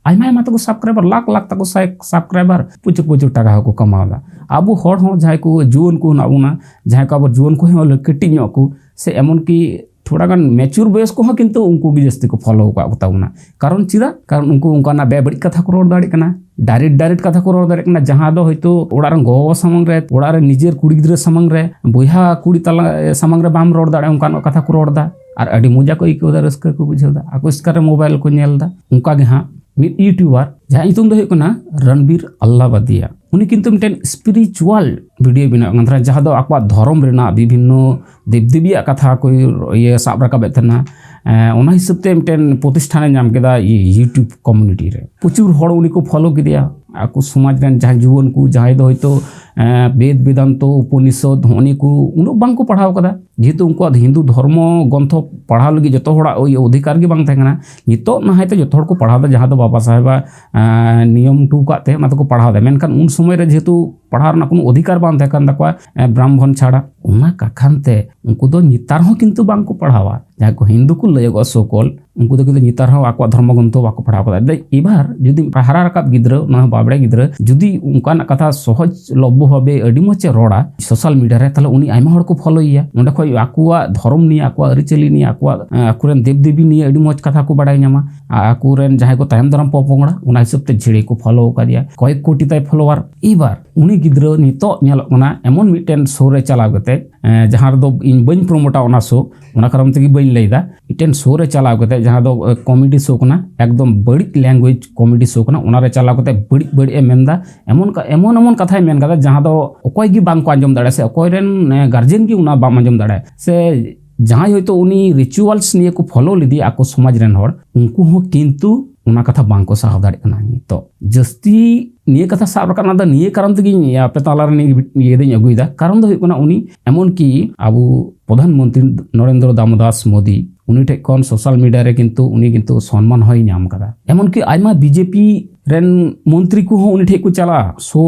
ᱟᱭᱢᱟ ᱟᱭᱢᱟ ᱛᱟᱠᱚ subscriber, ᱞᱟᱠᱷ ᱞᱟᱠᱷ ᱛᱟᱠᱚ ᱥᱟᱭ-, subscriber, ᱯᱨᱚᱪᱩᱨ ᱯᱨᱚᱪᱩᱨ ᱴᱟᱠᱟ ᱦᱚᱸᱠᱚ ᱠᱟᱢᱟᱣ ᱮᱫᱟ᱾ ᱟᱵᱚ ᱦᱚᱲ ᱦᱚᱸ ᱡᱟᱦᱟᱸᱭ ᱠᱚ ᱡᱩᱣᱟᱹᱱ ᱠᱚ ᱦᱮᱱᱟᱜ ᱵᱚᱱᱟ, ᱡᱟᱦᱟᱸᱭ ᱠᱚ ᱟᱵᱚ ᱡᱩᱣᱟᱹᱱ ᱠᱚ ᱦᱚᱸ ᱠᱟᱹᱴᱤᱡ ᱧᱚᱜ ᱠᱚ, ᱥᱮ ᱮᱢᱚᱱ ᱠᱤ ᱛᱷᱚᱲᱟ ᱜᱟᱱ mature ᱵᱚᱭᱚᱥ ᱠᱚᱦᱚᱸ ᱠᱤᱱᱛᱩ ᱩᱱᱠᱩ ᱜᱮ ᱡᱟᱹᱥᱛᱤ ᱠᱚ follow ᱟᱠᱟᱫ ᱠᱚ ᱛᱟᱵᱚᱱᱟ᱾ ᱠᱟᱨᱚᱱ ᱪᱮᱫᱟᱜ? ᱠᱟᱨᱚᱱ ᱩᱱᱠᱩ ᱚᱱᱠᱟᱱᱟᱜ ᱵᱮᱵᱟᱹᱲᱤᱡ ᱠᱟᱛᱷᱟ ᱠᱚ ᱨᱚᱲ ᱫᱟᱲᱮᱭᱟᱜ ᱠᱟᱱᱟ, ᱰᱟᱭᱨᱮᱠᱴ ᱰᱟᱭᱨᱮᱠᱴ ᱠᱟᱛᱷᱟ ᱠᱚ ᱨᱚᱲ ᱫᱟᱲᱮᱭᱟᱜ ᱠᱟᱱᱟ, ᱡᱟᱦᱟᱸ ᱫᱚ ᱦᱚᱭᱛᱳ ᱚᱲᱟᱜ ᱨᱮᱱ ᱜᱚ ᱵᱟᱵᱟ ᱥᱟᱢᱟᱝ ᱨᱮ, ᱚᱲᱟᱜ ᱨᱮ ᱱᱤᱡᱮᱨ ᱠᱩᱲᱤ ᱜᱤᱫᱽᱨᱟᱹ ᱥᱟᱢᱟᱝ ᱨᱮ, ᱵᱚᱭᱦᱟ ᱠᱩᱲᱤ ᱛᱟᱞᱟ ᱥᱟᱢᱟᱝ ᱨᱮ ᱵᱟᱢ ᱨᱚᱲ ᱫᱟᱲᱮᱭᱟᱜᱼᱟ, ᱚᱱᱠᱟᱱᱟᱜ ᱠᱟᱛᱷᱟ ᱠᱚ ᱨᱚᱲ ᱮᱫᱟ᱾ ᱟᱨ ᱟᱹᱰᱤ ᱢᱚᱡᱟ ᱠᱚ ᱟᱹᱭᱠᱟᱹᱣ ᱮᱫᱟ, ᱨᱟᱹᱥᱠᱟᱹ ᱠᱚ ᱵᱩᱡᱷᱟᱹᱣ ᱮᱫᱟ, ᱟᱠᱚ ᱮᱥᱠᱟᱨ ᱨᱮ ᱢᱳᱵᱟᱭᱤᱞ ᱠᱚ ᱧᱮᱞ ᱮᱫᱟ᱾ ᱚᱱᱠᱟ ᱜᱮ ᱦᱟᱸᱜ ᱢᱤᱫ ᱤᱭᱩᱴᱩᱵᱟᱨ ᱡᱟᱦᱟᱸ ᱧᱩᱛᱩᱢ ᱫᱚ ᱦᱩᱭᱩᱜ ᱠᱟᱱᱟ ᱨᱚᱱᱵᱤᱨ ᱟᱞᱞᱟᱵᱟᱫᱤᱭᱟ, ᱩᱱᱤ ᱠᱤᱱᱛᱩ ᱢᱤᱫᱴᱮᱱ ᱥᱯᱤᱨᱤᱪᱩᱣᱟᱞ ᱵᱷᱤᱰᱤᱭᱳ ᱵᱮᱱᱟᱣ ᱠᱟᱱ ᱛᱟᱦᱮᱱᱟ, ᱡᱟᱦᱟᱸ ᱫᱚ ᱟᱠᱚᱣᱟᱜ ᱫᱷᱚᱨᱚᱢ ᱨᱮᱱᱟᱜ ᱵᱤᱵᱷᱤᱱᱱᱚ ᱫᱮᱵᱽᱫᱮᱵᱤᱭᱟᱜ ᱠᱟᱛᱷᱟ ᱠᱚ ᱤᱭᱟᱹ ᱥᱟᱵ ᱨᱟᱠᱟᱵᱮᱫ ᱛᱟᱦᱮᱱᱟ᱾ ᱮᱸ, ᱚᱱᱟ ᱦᱤᱥᱟᱹᱵ ᱛᱮ ᱢᱤᱫᱴᱮᱱ ᱯᱨᱚᱛᱤᱥᱴᱷᱟᱱᱮ ᱧᱟᱢ ᱠᱮᱫᱟ ᱤᱭᱩᱴᱩᱵᱽ ᱠᱚᱢᱤᱭᱩᱱᱤᱴᱤ ᱨᱮ᱾ ᱯᱨᱚᱪᱩᱨ ᱦᱚᱲ ᱩᱱᱤ ᱠᱚ ᱯᱷᱚᱞᱳ ᱠᱮᱫᱮᱭᱟ᱾ ᱟᱠᱚ ᱥᱚᱢᱟᱡᱽ ᱨᱮᱱ ᱡᱟᱦᱟᱸᱭ ᱡᱩᱣᱟᱹᱱ ᱠᱚ, ᱡᱟᱦᱟᱸᱭ ᱫᱚ ᱦᱚᱭᱛᱳ, ᱮᱸ, ᱵᱮᱫ ᱵᱮᱫᱟᱱᱛᱚ ᱩᱯᱚᱱᱤᱥᱚᱫ ᱦᱚᱸᱜᱼᱚ ᱱᱤᱭᱟᱹ ᱠᱚ ᱩᱱᱟᱹᱜ ᱵᱟᱝ ᱠᱚ ᱯᱟᱲᱦᱟᱣ ᱠᱟᱫᱟ, ᱡᱮᱦᱮᱛᱩ ᱩᱱᱠᱩᱣᱟᱜ ᱦᱤᱱᱫᱩ ᱫᱷᱚᱨᱢᱚ ᱜᱨᱚᱱᱛᱷᱚ ᱯᱟᱲᱦᱟᱣ ᱞᱟᱹᱜᱤᱫ ᱡᱚᱛᱚ ᱦᱚᱲᱟᱜ ᱳᱭ ᱚᱫᱷᱤᱠᱟᱨ ᱜᱮ ᱵᱟᱝ ᱛᱟᱦᱮᱸ ᱠᱟᱱᱟ᱾ ᱱᱤᱛᱚᱜ ᱱᱟ ᱦᱚᱭᱛᱳ ᱡᱚᱛᱚ ᱦᱚᱲ ᱠᱚ ᱯᱟᱲᱦᱟᱣ ᱮᱫᱟ, ᱡᱟᱦᱟᱸ ᱫᱚ ᱵᱟᱵᱟ ᱥᱟᱦᱮᱵᱟᱜ, ᱮᱸ, ᱱᱤᱭᱚᱢ ᱦᱚᱴᱚ ᱟᱠᱟᱫ ᱛᱮ ᱚᱱᱟ ᱫᱚᱠᱚ ᱯᱟᱲᱦᱟᱣ ᱮᱫᱟ᱾ ᱢᱮᱱᱠᱷᱟᱱ ᱩᱱ ᱥᱚᱢᱚᱭ ᱨᱮ ᱡᱮᱦᱮᱛᱩ ᱯᱟᱲᱦᱟᱣ ᱨᱮᱱᱟᱜ ᱠᱳᱱᱳ ᱚᱫᱷᱤᱠᱟᱨ ᱵᱟᱝ ᱛᱟᱦᱮᱸ ᱠᱟᱱ ᱛᱟᱠᱚᱣᱟ, ᱮᱸ, ᱵᱨᱟᱦᱢᱚᱱ ᱪᱷᱟᱲᱟ, ᱚᱱᱟ ᱠᱟᱠᱷᱟᱱ ᱛᱮ ᱩᱱᱠᱩ ᱫᱚ ᱱᱮᱛᱟᱨ ᱦᱚᱸ ᱠᱤᱱᱛᱩ ᱵᱟᱝ ᱠᱚ ᱯᱟᱲᱦᱟᱣᱟ᱾ ᱡᱟᱦᱟᱸᱭ ᱠᱚ ᱦᱤᱱᱫᱩ ᱠᱚ ᱞᱟᱹᱭᱚᱜᱚᱜᱼᱟ, ᱥᱳᱠᱚᱞ, ᱩᱱᱠᱩ ᱫᱚ ᱠᱤᱱᱛᱩ ᱱᱮᱛᱟᱨ ᱦᱚᱸ ᱟᱠᱚᱣᱟᱜ ᱫᱷᱚᱨᱢᱚ ᱜᱨᱚᱱᱛᱷᱚ ᱵᱟᱠᱚ ᱯᱟᱲᱦᱟᱣ ᱠᱟᱫᱟ᱾ ᱫᱮ, ᱮᱵᱟᱨ ᱡᱩᱫᱤ ᱦᱟᱨᱟ ᱨᱟᱠᱟᱵ ᱜᱤᱫᱽᱨᱟᱹ, ᱚᱱᱟ ᱦᱚᱸ ᱵᱟᱵᱲᱮ ᱜᱤᱫᱽᱨᱟᱹ, ᱡᱩᱫᱤ ᱚᱱᱠᱟᱱᱟᱜ ᱠᱟᱛᱷᱟ ᱥᱚᱦᱚᱡ ᱞᱚᱵᱽᱵᱚ ᱵᱷᱟᱵᱮ ᱟᱹᱰᱤ ᱢᱚᱡᱽ ᱮ ᱨᱚᱲᱟ ᱥᱳᱥᱟᱞ ᱢᱤᱰᱤᱭᱟ ᱨᱮ, ᱛᱟᱦᱞᱮ ᱩᱱᱤ ᱟᱭᱢᱟ ᱦᱚᱲ ᱠᱚ ᱯᱷᱚᱞᱳᱭᱮᱭᱟ᱾ ᱚᱸᱰᱮ ᱠᱷᱚᱡ ᱟᱠᱚᱣᱟᱜ ᱫᱷᱚᱨᱚᱢ ᱱᱤᱭᱮ, ᱟᱠᱚᱣᱟᱜ ᱟᱹᱨᱤᱪᱟᱹᱞᱤ ᱱᱤᱭᱮ, ᱟᱠᱚᱣᱟᱜ, ᱮᱸ, ᱟᱠᱚᱨᱮᱱ ᱫᱮᱵᱽ ᱫᱮᱵᱤ ᱱᱤᱭᱮ ᱟᱹᱰᱤ ᱢᱚᱡᱽ ᱠᱟᱛᱷᱟ ᱠᱚ ᱵᱟᱲᱟᱭ ᱧᱟᱢᱟ᱾ ᱟᱨ ᱟᱠᱚᱨᱮᱱ ᱡᱟᱦᱟᱸᱭ ᱠᱚ ᱛᱟᱭᱚᱢ ᱫᱟᱨᱟᱢ ᱯᱚᱯᱚᱝᱲᱟ, ᱚᱱᱟ ᱦᱤᱥᱟᱹᱵ ᱛᱮ ᱡᱷᱤᱲᱮ ᱠᱚ ᱯᱷᱚᱞᱳ ᱟᱠᱟᱫᱮᱭᱟ, ᱠᱚᱭᱮᱠ ᱠᱳᱴᱤ ᱛᱟᱭ ᱯᱷᱚᱞᱳᱣᱟᱨ᱾ ᱮᱵᱟᱨ ᱩᱱᱤ ᱜᱤᱫᱽᱨᱟᱹ ᱱᱤᱛᱚᱜ ᱧᱮᱞᱚᱜ ᱠᱟᱱᱟ ᱮᱢᱚᱱ ᱢᱤᱫᱴᱮᱱ ᱥᱳ ᱨᱮ ᱪᱟᱞᱟᱣ ᱠᱟᱛᱮ, ᱮᱸ, ᱡᱟᱦᱟᱸ ᱨᱮᱫᱚ ᱤᱧ ᱵᱟᱹᱧ ᱯᱨᱳᱢᱳᱴᱟ ᱚᱱᱟ ᱥᱳ, ᱚᱱᱟ ᱠᱟᱨᱚᱱ ᱛᱮᱜᱮ ᱵᱟᱹᱧ ᱞᱟᱹᱭᱫᱟ᱾ ᱢᱤᱫᱴᱮᱱ ᱥᱳ ᱨᱮ ᱪᱟᱞᱟᱣ ᱠᱟᱛᱮ, ᱡᱟᱦᱟᱸ ᱫᱚ, ᱮ, ᱠᱚᱢᱮᱰᱤ ᱥᱳ ᱠᱟᱱᱟ, ᱮᱠᱫᱚᱢ ᱵᱟᱹᱲᱤᱡ ᱞᱮᱝᱜᱩᱭᱮᱡᱽ ᱠᱚᱢᱮᱰᱤ ᱥᱳ ᱠᱟᱱᱟ, ᱚᱱᱟ ᱨᱮ ᱪᱟᱞᱟᱣ ᱠᱟᱛᱮ ᱵᱟᱹᱲᱤᱡ ᱵᱟᱹᱲᱤᱡ ᱮ ᱢᱮᱱᱫᱟ᱾ ᱮᱢᱚᱱ ᱠᱟ-, ᱮᱢᱚᱱ ᱮᱢᱚᱱ ᱠᱟᱛᱷᱟᱭ ᱢᱮᱱ ᱠᱟᱫᱟ, ᱡᱟᱦᱟᱸ ᱫᱚ ᱚᱠᱚᱭ ᱜᱮ ᱵᱟᱝ ᱠᱚ ᱟᱸᱡᱚᱢ ᱫᱟᱲᱮᱭᱟᱜᱼᱟ, ᱥᱮ ᱚᱠᱚᱭ ᱨᱮᱱ, ᱮ, ᱜᱟᱨᱡᱮᱱ ᱜᱮ ᱚᱱᱟ ᱵᱟᱢ ᱟᱸᱡᱚᱢ ᱫᱟᱲᱮᱭᱟᱜᱼᱟ, ᱥᱮ ᱡᱟᱦᱟᱸᱭ ᱦᱚᱭᱛᱳ ᱩᱱᱤ ᱨᱤᱪᱩᱣᱟᱞᱥ ᱱᱤᱭᱮ ᱠᱚ ᱯᱷᱚᱞᱳ ᱞᱮᱫᱮᱭᱟ ᱟᱠᱚ ᱥᱚᱢᱟᱡᱽ ᱨᱮᱱ ᱦᱚᱲ, ᱩᱱᱠᱩ ᱦᱚᱸ ᱠᱤᱱᱛᱩ ᱚᱱᱟ ᱠᱟᱛᱷᱟ ᱵᱟᱝ ᱠᱚ ᱥᱟᱦᱟᱣ ᱫᱟᱲᱮᱭᱟᱜ ᱠᱟᱱᱟ᱾ ᱱᱤᱛᱚᱜ ᱡᱟᱹᱥᱛᱤ ᱱᱤᱭᱟᱹ ᱠᱟᱛᱷᱟ ᱥᱟᱵ ᱨᱟᱠᱟᱵ ᱱᱟ, ᱫᱚ ᱱᱤᱭᱟᱹ ᱠᱟᱨᱚᱱ ᱛᱮᱜᱮ ᱤᱧ ᱟᱯᱮ ᱛᱟᱞᱟ ᱨᱮ ᱱᱤᱭᱟᱹ ᱤᱭᱟᱹ ᱫᱚᱧ ᱟᱹᱜᱩᱭᱮᱫᱟ᱾ ᱠᱟᱨᱚᱱ ᱫᱚ ᱦᱩᱭᱩᱜ ᱠᱟᱱᱟ, ᱩᱱᱤ ᱮᱢᱚᱱ ᱠᱤ ᱟᱵᱚ ᱯᱨᱚᱫᱷᱟᱱ ᱢᱚᱱᱛᱨᱤ ᱱᱚᱨᱮᱱᱫᱨᱚ ᱫᱟᱢᱳᱫᱟᱥ ᱢᱳᱫᱤ, ᱩᱱᱤ ᱴᱷᱮᱡ ᱠᱷᱚᱱ ᱥᱳᱥᱟᱞ ᱢᱤᱰᱤᱭᱟ ᱨᱮ ᱠᱤᱱᱛᱩ ᱩᱱᱤ ᱠᱤᱱᱛᱩ ᱥᱚᱱᱢᱟᱱ ᱦᱚᱸᱭ ᱧᱟᱢ ᱠᱟᱫᱟ᱾ ᱮᱢᱚᱱ ᱠᱤ ᱟᱭᱢᱟ ᱵᱤᱡᱮᱯᱤ ᱨᱮᱱ ᱢᱚᱱᱛᱨᱤ ᱠᱚᱦᱚᱸ ᱩᱱᱤ ᱴᱷᱮᱡ ᱠᱚ ᱪᱟᱞᱟᱜᱼᱟ ᱥᱳ,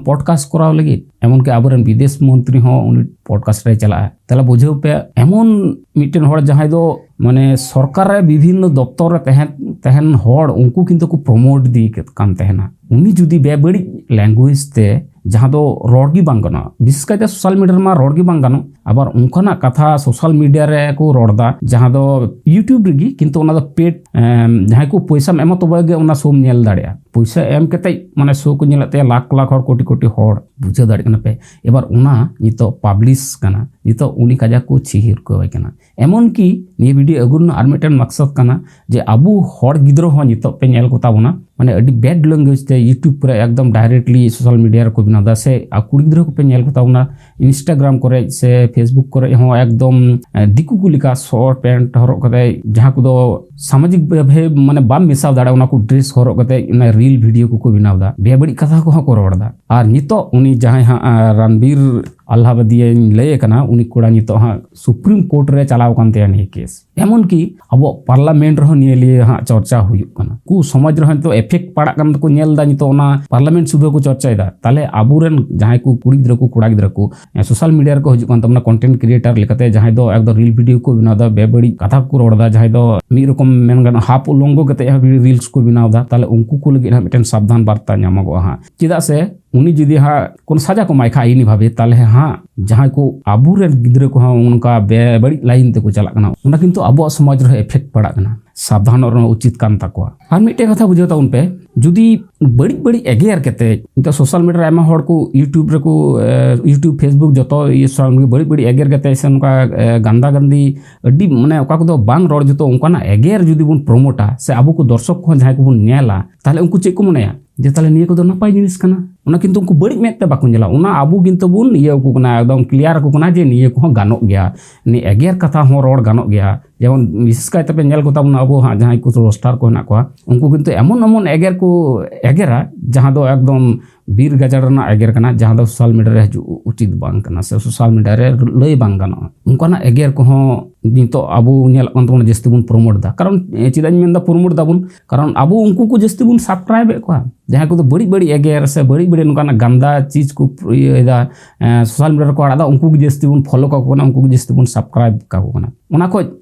ᱯᱚᱰᱠᱟᱥᱴ ᱠᱚᱨᱟᱣ ᱞᱟᱹᱜᱤᱫ᱾ ᱮᱢᱚᱱ ᱠᱤ ᱟᱵᱚᱨᱮᱱ ᱵᱤᱫᱮᱥ ᱢᱚᱱᱛᱨᱤ ᱦᱚᱸ ᱩᱱᱤ ᱯᱚᱰᱠᱟᱥᱴ ᱨᱮᱭ ᱪᱟᱞᱟᱜᱼᱟ᱾ ᱛᱟᱦᱞᱮ ᱵᱩᱡᱷᱟᱹᱣ ᱯᱮ, ᱮᱢᱚᱱ ᱢᱤᱫᱴᱮᱱ ᱦᱚᱲ ᱡᱟᱦᱟᱸᱭ ᱫᱚ ᱢᱟᱱᱮ ᱥᱚᱨᱠᱟᱨ ᱨᱮ ᱵᱤᱵᱷᱤᱱᱱᱚ ᱫᱚᱯᱛᱚᱨ ᱨᱮ ᱛᱟᱦᱮᱸ, ᱛᱟᱦᱮᱱ ᱦᱚᱲ, ᱩᱱᱠᱩ ᱠᱤᱱᱛᱩ ᱠᱚ ᱯᱨᱚᱢᱳᱴ ᱤᱫᱤᱭᱮ ᱠᱟᱱ ᱛᱟᱦᱮᱱᱟ᱾ ᱩᱱᱤ ᱡᱩᱫᱤ ᱵᱮᱵᱟᱹᱲᱤᱡ ᱞᱮᱝᱜᱩᱭᱮᱡᱽ ᱛᱮ ᱡᱟᱦᱟᱸ ᱫᱚ ᱨᱚᱲ ᱜᱮ ᱵᱟᱝ ᱜᱟᱱᱚᱜᱼᱟ᱾ ᱵᱤᱥᱮᱥ ᱠᱟᱭᱛᱮ ᱥᱳᱥᱟᱞ ᱢᱤᱰᱤᱭᱟ ᱨᱮᱢᱟ ᱨᱚᱲ ᱜᱮ ᱵᱟᱝ ᱜᱟᱱᱚᱜ, ᱟᱵᱟᱨ ᱚᱱᱠᱟᱱᱟᱜ ᱠᱟᱛᱷᱟ ᱥᱳᱥᱟᱞ ᱢᱤᱰᱤᱭᱟ ᱨᱮ ᱠᱚ ᱨᱚᱲ ᱮᱫᱟ ᱡᱟᱦᱟᱸ ᱫᱚ YouTube ᱨᱮᱜᱮ, ᱠᱤᱱᱛᱩ ᱚᱱᱟ ᱫᱚ ᱯᱮᱰ, ᱡᱟᱦᱟᱸᱭ ᱠᱚ ᱯᱚᱭᱥᱟᱢ ᱮᱢᱟ ᱛᱚᱵᱮ ᱜᱮ ᱚᱱᱟ ᱥᱳᱢ ᱧᱮᱞ ᱫᱟᱲᱮᱭᱟᱜᱼᱟ᱾ ᱯᱚᱭᱥᱟ ᱮᱢ ᱠᱟᱛᱮ ᱢᱟᱱᱮ ᱥᱳ ᱠᱚ ᱧᱮᱞᱮᱫ ᱛᱟᱭᱟ ᱞᱟᱠᱷ ᱞᱟᱠᱷ ᱦᱚᱲ, ᱠᱳᱴᱤ ᱠᱳᱴᱤ ᱦᱚᱲ, ᱵᱩᱡᱷᱟᱹᱣ ᱫᱟᱲᱮᱭᱟᱜ ᱠᱟᱱᱟ ᱯᱮ᱾ ᱮᱵᱟᱨ ᱚᱱᱟ ᱱᱤᱛᱚᱜ ᱯᱟᱵᱽᱞᱤᱥ ᱠᱟᱱᱟ, ᱱᱤᱛᱚᱜ ᱩᱱᱤ ᱠᱟᱡᱟᱠ ᱠᱚ ᱪᱷᱤ ᱦᱤᱨᱠᱟᱹᱣᱟᱭ ᱠᱟᱱᱟ᱾ ᱮᱢᱚᱱ ᱠᱤ ᱱᱤᱭᱟᱹ ᱵᱷᱤᱰᱤᱭᱳ ᱟᱹᱜᱩ ᱨᱮᱱᱟᱜ ᱟᱨ ᱢᱤᱫᱴᱮᱱ ᱢᱟᱠᱥᱚᱫ ᱠᱟᱱᱟ ᱡᱮ ᱟᱵᱚ ᱦᱚᱲ ᱜᱤᱫᱽᱨᱟᱹ ᱦᱚᱸ ᱱᱤᱛᱚᱜ ᱯᱮ ᱧᱮᱞ ᱠᱚ ᱛᱟᱵᱚᱱᱟ, ᱢᱟᱱᱮ ᱟᱹᱰᱤ ᱵᱮᱰ ᱞᱮᱝᱜᱩᱭᱮᱡᱽ ᱛᱮ YouTube ᱠᱚᱨᱮ ᱮᱠᱫᱚᱢ ᱰᱟᱭᱨᱮᱠᱴᱞᱤ ᱥᱳᱥᱟᱞ ᱢᱤᱰᱤᱭᱟ ᱨᱮᱠᱚ ᱵᱮᱱᱟᱣ ᱮᱫᱟ, ᱥᱮ ᱟᱨ ᱠᱩᱲᱤ ᱜᱤᱫᱽᱨᱟᱹ ᱠᱚᱯᱮ ᱧᱮᱞ ᱠᱚ ᱛᱟᱵᱚᱱᱟ Instagram ᱠᱚᱨᱮ ᱥᱮ Facebook ᱠᱚᱨᱮ ᱦᱚᱸ ᱮᱠᱫᱚᱢ, ᱮ, ᱫᱤᱠᱩ ᱠᱚ ᱞᱮᱠᱟ ᱥᱚᱨᱴ ᱯᱮᱱᱴ ᱦᱚᱨᱚᱜ ᱠᱟᱛᱮ, ᱡᱟᱦᱟᱸ ᱠᱚᱫᱚ ᱥᱟᱢᱟᱡᱤᱠ ᱵᱷᱟᱵᱮ ᱢᱟᱱᱮ ᱵᱟᱢ ᱢᱮᱥᱟᱣ ᱫᱟᱲᱮᱭᱟᱜᱼᱟ, ᱚᱱᱟ ᱠᱚ ᱰᱨᱮᱥ ᱦᱚᱨᱚᱜ ᱠᱟᱛᱮ ᱚᱱᱟ ᱨᱤᱞ ᱵᱷᱤᱰᱤᱭᱳ ᱠᱚᱠᱚ ᱵᱮᱱᱟᱣ ᱮᱫᱟ, ᱵᱮᱵᱟᱹᱲᱤᱡ ᱠᱟᱛᱷᱟ ᱠᱚᱦᱚᱸ ᱠᱚ ᱨᱚᱲ ᱮᱫᱟ᱾ ᱟᱨ ᱱᱤᱛᱚᱜ ᱩᱱᱤ ᱡᱟᱦᱟᱸᱭ ᱦᱟᱸᱜ, ᱟ, ᱨᱟᱱᱵᱤᱨ ᱟᱞᱦᱟᱵᱟᱫᱤᱭᱟᱧ ᱞᱟᱹᱭ ᱠᱟᱱᱟ, ᱩᱱᱤ ᱠᱚᱲᱟ ᱱᱤᱛᱚᱜ ᱦᱟᱸᱜ ᱥᱩᱯᱨᱤᱢ ᱠᱳᱨᱴ ᱨᱮ ᱪᱟᱞᱟᱣ ᱠᱟᱱ ᱛᱟᱭᱟ ᱱᱤᱭᱟᱹ ᱠᱮᱥ᱾ ᱮᱢᱚᱱ ᱠᱤ ᱟᱵᱚᱣᱟᱜ ᱯᱟᱨᱞᱟᱢᱮᱱᱴ ᱨᱮᱦᱚᱸ ᱱᱤᱭᱟᱹ ᱞᱤᱭᱮ ᱦᱟᱸᱜ ᱪᱚᱨᱪᱟ ᱦᱩᱭᱩᱜ ᱠᱟᱱᱟ᱾ ᱠᱩ ᱥᱚᱢᱟᱡᱽ ᱨᱮᱦᱚᱸ ᱱᱤᱛᱚᱜ ᱮᱯᱷᱮᱠᱴ ᱯᱟᱲᱟᱜ ᱠᱟᱱ ᱛᱟᱠᱚ ᱧᱮᱞ ᱮᱫᱟ, ᱱᱤᱛᱚᱜ ᱚᱱᱟ ᱯᱟᱨᱞᱟᱢᱮᱱᱴ ᱥᱩᱫᱷᱟᱹ ᱠᱚ ᱪᱚᱨᱪᱟᱭᱮᱫᱟ᱾ ᱛᱟᱦᱞᱮ ᱟᱵᱚᱨᱮᱱ ᱡᱟᱦᱟᱸᱭ ᱠᱚ ᱠᱩᱲᱤ ᱜᱤᱫᱽᱨᱟᱹ ᱠᱚ, ᱠᱚᱲᱟ ᱜᱤᱫᱽᱨᱟᱹ ᱠᱚ, ᱮ, ᱥᱳᱥᱟᱞ ᱢᱤᱰᱤᱭᱟ ᱨᱮᱠᱚ ᱦᱤᱡᱩᱜ ᱠᱟᱱ ᱛᱟᱵᱚᱱᱟ ᱠᱚᱱᱴᱮᱱᱴ ᱠᱨᱤᱭᱮᱴᱟᱨ ᱞᱮᱠᱟᱛᱮ, ᱡᱟᱦᱟᱸᱭ ᱫᱚ ᱮᱠᱫᱚᱢ ᱨᱤᱞ ᱵᱷᱤᱰᱤᱭᱳ ᱠᱚ ᱵᱮᱱᱟᱣ ᱮᱫᱟ, ᱵᱮᱵᱟᱹᱲᱤᱡ ᱠᱟᱛᱷᱟ ᱠᱚ ᱨᱚᱲ ᱮᱫᱟ, ᱡᱟᱦᱟᱸᱭ ᱫᱚ ᱢᱤᱫ ᱨᱚᱠᱚᱢ ᱢᱮᱱ ᱜᱟᱱᱚᱜᱼᱟ ᱦᱟᱯ ᱩᱞᱚᱝᱜᱚ ᱠᱟᱛᱮ ᱦᱟᱸᱜ ᱨᱤᱞᱥ ᱠᱚ ᱵᱮᱱᱟᱣ ᱮᱫᱟ, ᱛᱟᱦᱞᱮ ᱩᱱᱠᱩ ᱠᱚ ᱞᱟᱹᱜᱤᱫ ᱦᱟᱸᱜ ᱢᱤᱫᱴᱮᱱ ᱥᱟᱵᱫᱷᱟᱱ ᱵᱟᱨᱛᱟ ᱧᱟᱢᱚᱜᱚᱜᱼᱟ ᱦᱟᱸᱜ᱾ ᱪᱮᱫᱟᱜ ᱥᱮ ᱩᱱᱤ ᱡᱩᱫᱤ ᱦᱟᱸᱜ ᱠᱳᱱᱳ ᱥᱟᱡᱟ ᱠᱚ ᱮᱢᱟᱭ ᱠᱷᱟᱡ ᱟᱹᱭᱤᱱᱤ ᱵᱷᱟᱵᱮ, ᱛᱟᱦᱞᱮ ᱦᱟᱸᱜ ᱡᱟᱦᱟᱸᱭ ᱠᱚ ᱟᱵᱚᱨᱮᱱ ᱜᱤᱫᱽᱨᱟᱹ ᱠᱚᱦᱚᱸ ᱚᱱᱠᱟ ᱵᱮᱵᱟᱹᱲᱤᱡ ᱞᱟᱭᱤᱱ ᱛᱮᱠᱚ ᱪᱟᱞᱟᱜ ᱠᱟᱱᱟ, ᱚᱱᱟ ᱠᱤᱱᱛᱩ ᱟᱵᱚᱣᱟᱜ ᱥᱚᱢᱟᱡᱽ ᱨᱮᱦᱚᱸ ᱮᱯᱷᱮᱠᱴ ᱯᱟᱲᱟᱜ ᱠᱟᱱᱟ᱾ ᱥᱟᱵᱫᱷᱟᱱᱚᱜ ᱨᱮᱱᱟᱜ ᱩᱪᱤᱛ ᱠᱟᱱ ᱛᱟᱠᱚᱣᱟ᱾ ᱟᱨ ᱢᱤᱫᱴᱮᱱ ᱠᱟᱛᱷᱟ ᱵᱩᱡᱷᱟᱹᱣ ᱛᱟᱵᱚᱱ ᱯᱮ, ᱡᱩᱫᱤ ᱵᱟᱹᱲᱤᱡ ᱵᱟᱹᱲᱤᱡ ᱮᱜᱮᱨ ᱠᱟᱛᱮ, ᱱᱤᱛᱚᱜ ᱥᱳᱥᱟᱞ ᱢᱤᱰᱤᱭᱟ ᱨᱮ ᱟᱭᱢᱟ ᱦᱚᱲ ᱠᱚ YouTube ᱨᱮᱠᱚ, ᱮ, YouTube, Facebook ᱡᱚᱛᱚ ᱤᱭᱟᱹ ᱥᱳᱥᱟᱞ ᱢᱤᱰᱤᱭᱟ ᱵᱟᱹᱲᱤᱡ ᱵᱟᱹᱲᱤᱡ ᱮᱜᱮᱨ ᱠᱟᱛᱮ ᱥᱮ ᱱᱚᱝᱠᱟ, ᱮ, ᱜᱟᱱᱫᱟ ᱜᱟᱱᱫᱤ ᱟᱹᱰᱤ ᱢᱟᱱᱮ ᱚᱠᱟ ᱠᱚᱫᱚ ᱵᱟᱝ ᱨᱚᱲ ᱡᱩᱛᱩᱜ ᱚᱱᱠᱟᱱᱟᱜ ᱮᱜᱮᱨ ᱡᱩᱫᱤ ᱵᱚᱱ ᱯᱨᱚᱢᱳᱴᱟ ᱥᱮ ᱟᱵᱚ ᱠᱚ ᱫᱚᱨᱥᱚᱠ ᱠᱚᱦᱚᱸ ᱡᱟᱦᱟᱸᱭ ᱠᱚᱵᱚᱱ ᱧᱮᱞᱟ, ᱛᱟᱦᱞᱮ ᱩᱱᱠᱩ ᱪᱮᱫ ᱠᱚ ᱢᱚᱱᱮᱭᱟ ᱡᱮ ᱛᱟᱦᱞᱮ ᱱᱤᱭᱟᱹ ᱠᱚᱫᱚ ᱱᱟᱯᱟᱭ ᱡᱤᱱᱤᱥ ᱠᱟᱱᱟ? ᱚᱱᱟ ᱠᱤᱱᱛᱩ ᱩᱱᱠᱩ ᱵᱟᱹᱲᱤᱡ ᱢᱮᱫ ᱛᱮ ᱵᱟᱠᱚ ᱧᱮᱞᱟ, ᱚᱱᱟ ᱟᱵᱚ ᱠᱤᱱᱛᱩ ᱵᱚᱱ ᱤᱭᱟᱹ ᱟᱠᱚ ᱠᱟᱱᱟ, ᱮᱠᱫᱚᱢ ᱠᱞᱤᱭᱟᱨ ᱟᱠᱚ ᱠᱟᱱᱟ ᱡᱮ ᱱᱤᱭᱟᱹ ᱠᱚᱦᱚᱸ ᱜᱟᱱᱚᱜ ᱜᱮᱭᱟ, ᱱᱤᱭᱟᱹ ᱮᱜᱮᱨ ᱠᱟᱛᱷᱟ ᱦᱚᱸ ᱨᱚᱲ ᱜᱟᱱᱚᱜ ᱜᱮᱭᱟ᱾ ᱡᱮᱢᱚᱱ ᱵᱤᱥᱮᱥ ᱠᱟᱭᱛᱮ ᱯᱮ ᱧᱮᱞ ᱠᱚ ᱛᱟᱵᱚᱱᱟ ᱟᱵᱚ ᱦᱟᱸᱜ ᱡᱟᱦᱟᱸᱭ ᱠᱚ ᱨᱳᱥᱴᱟᱨ ᱠᱚ ᱦᱮᱱᱟᱜ ᱠᱚᱣᱟ, ᱩᱱᱠᱩ ᱠᱤᱱᱛᱩ ᱮᱢᱚᱱ ᱮᱢᱚᱱ ᱮᱜᱮᱨ ᱠᱚ ᱮᱜᱮᱨᱟ ᱡᱟᱦᱟᱸ ᱫᱚ ᱮᱠᱫᱚᱢ ᱵᱤᱨ ᱜᱟᱡᱟᱲ ᱨᱮᱱᱟᱜ ᱮᱜᱮᱨ ᱠᱟᱱᱟ, ᱡᱟᱦᱟᱸ ᱫᱚ ᱥᱳᱥᱟᱞ ᱢᱤᱰᱤᱭᱟ ᱨᱮ ᱦᱤᱡᱩᱜ ᱩᱪᱤᱛ ᱵᱟᱝ ᱠᱟᱱᱟ ᱥᱮ ᱥᱳᱥᱟᱞ ᱢᱤᱰᱤᱭᱟ ᱨᱮ ᱞᱟᱹᱭ ᱵᱟᱝ ᱜᱟᱱᱚᱜᱼᱟ᱾ ᱚᱱᱠᱟᱱᱟᱜ ᱮᱜᱮᱨ ᱠᱚᱦᱚᱸ ᱱᱤᱛᱚᱜ ᱟᱵᱚ ᱧᱮᱞᱚᱜ ᱠᱟᱱ ᱛᱟᱵᱚᱱᱟ, ᱡᱟᱹᱥᱛᱤ ᱵᱚᱱ ᱯᱨᱚᱢᱳᱴ ᱮᱫᱟ᱾ ᱠᱟᱨᱚᱱ, ᱮ, ᱪᱮᱫᱟᱜ ᱤᱧ ᱢᱮᱱᱫᱟ ᱯᱨᱚᱢᱳᱴ ᱫᱟᱵᱚᱱ? ᱠᱟᱨᱚᱱ ᱟᱵᱚ ᱩᱱᱠᱩ ᱠᱚ ᱡᱟᱹᱥᱛᱤ ᱵᱚᱱ ᱥᱟᱵᱥᱠᱨᱟᱭᱤᱵ ᱮᱫ ᱠᱚᱣᱟ, ᱡᱟᱦᱟᱸᱭ ᱠᱚᱫᱚ ᱵᱟᱹᱲᱤᱡ ᱵᱟᱹᱲᱤᱡ ᱮᱜᱮᱨ ᱥᱮ ᱵᱟᱹᱲᱤᱡ ᱵᱟᱹᱲᱤᱡ ᱱᱚᱝᱠᱟᱱᱟᱜ ᱜᱟᱱᱫᱟ ᱪᱤᱡᱽ ᱠᱚ ᱤᱭᱟᱹᱭᱮᱫᱟ, ᱮ, ᱥᱳᱥᱟᱞ ᱢᱤᱰᱤᱭᱟ ᱨᱮᱠᱚ ᱟᱲᱟᱜ ᱮᱫᱟ, ᱩᱱᱠᱩ ᱜᱮ ᱡᱟᱹᱥᱛᱤ ᱵᱚᱱ ᱯᱷᱚᱞᱳ ᱠᱟᱠᱚ ᱠᱟᱱᱟ, ᱩᱱᱠᱩ ᱜᱮ ᱡᱟᱹᱥᱛᱤ ᱵᱚᱱ ᱥᱟᱵᱥᱠᱨᱟᱭᱤᱵ ᱠᱟᱠᱚ ᱠᱟᱱᱟ᱾ ᱚᱱᱟ ᱠᱷᱚᱡ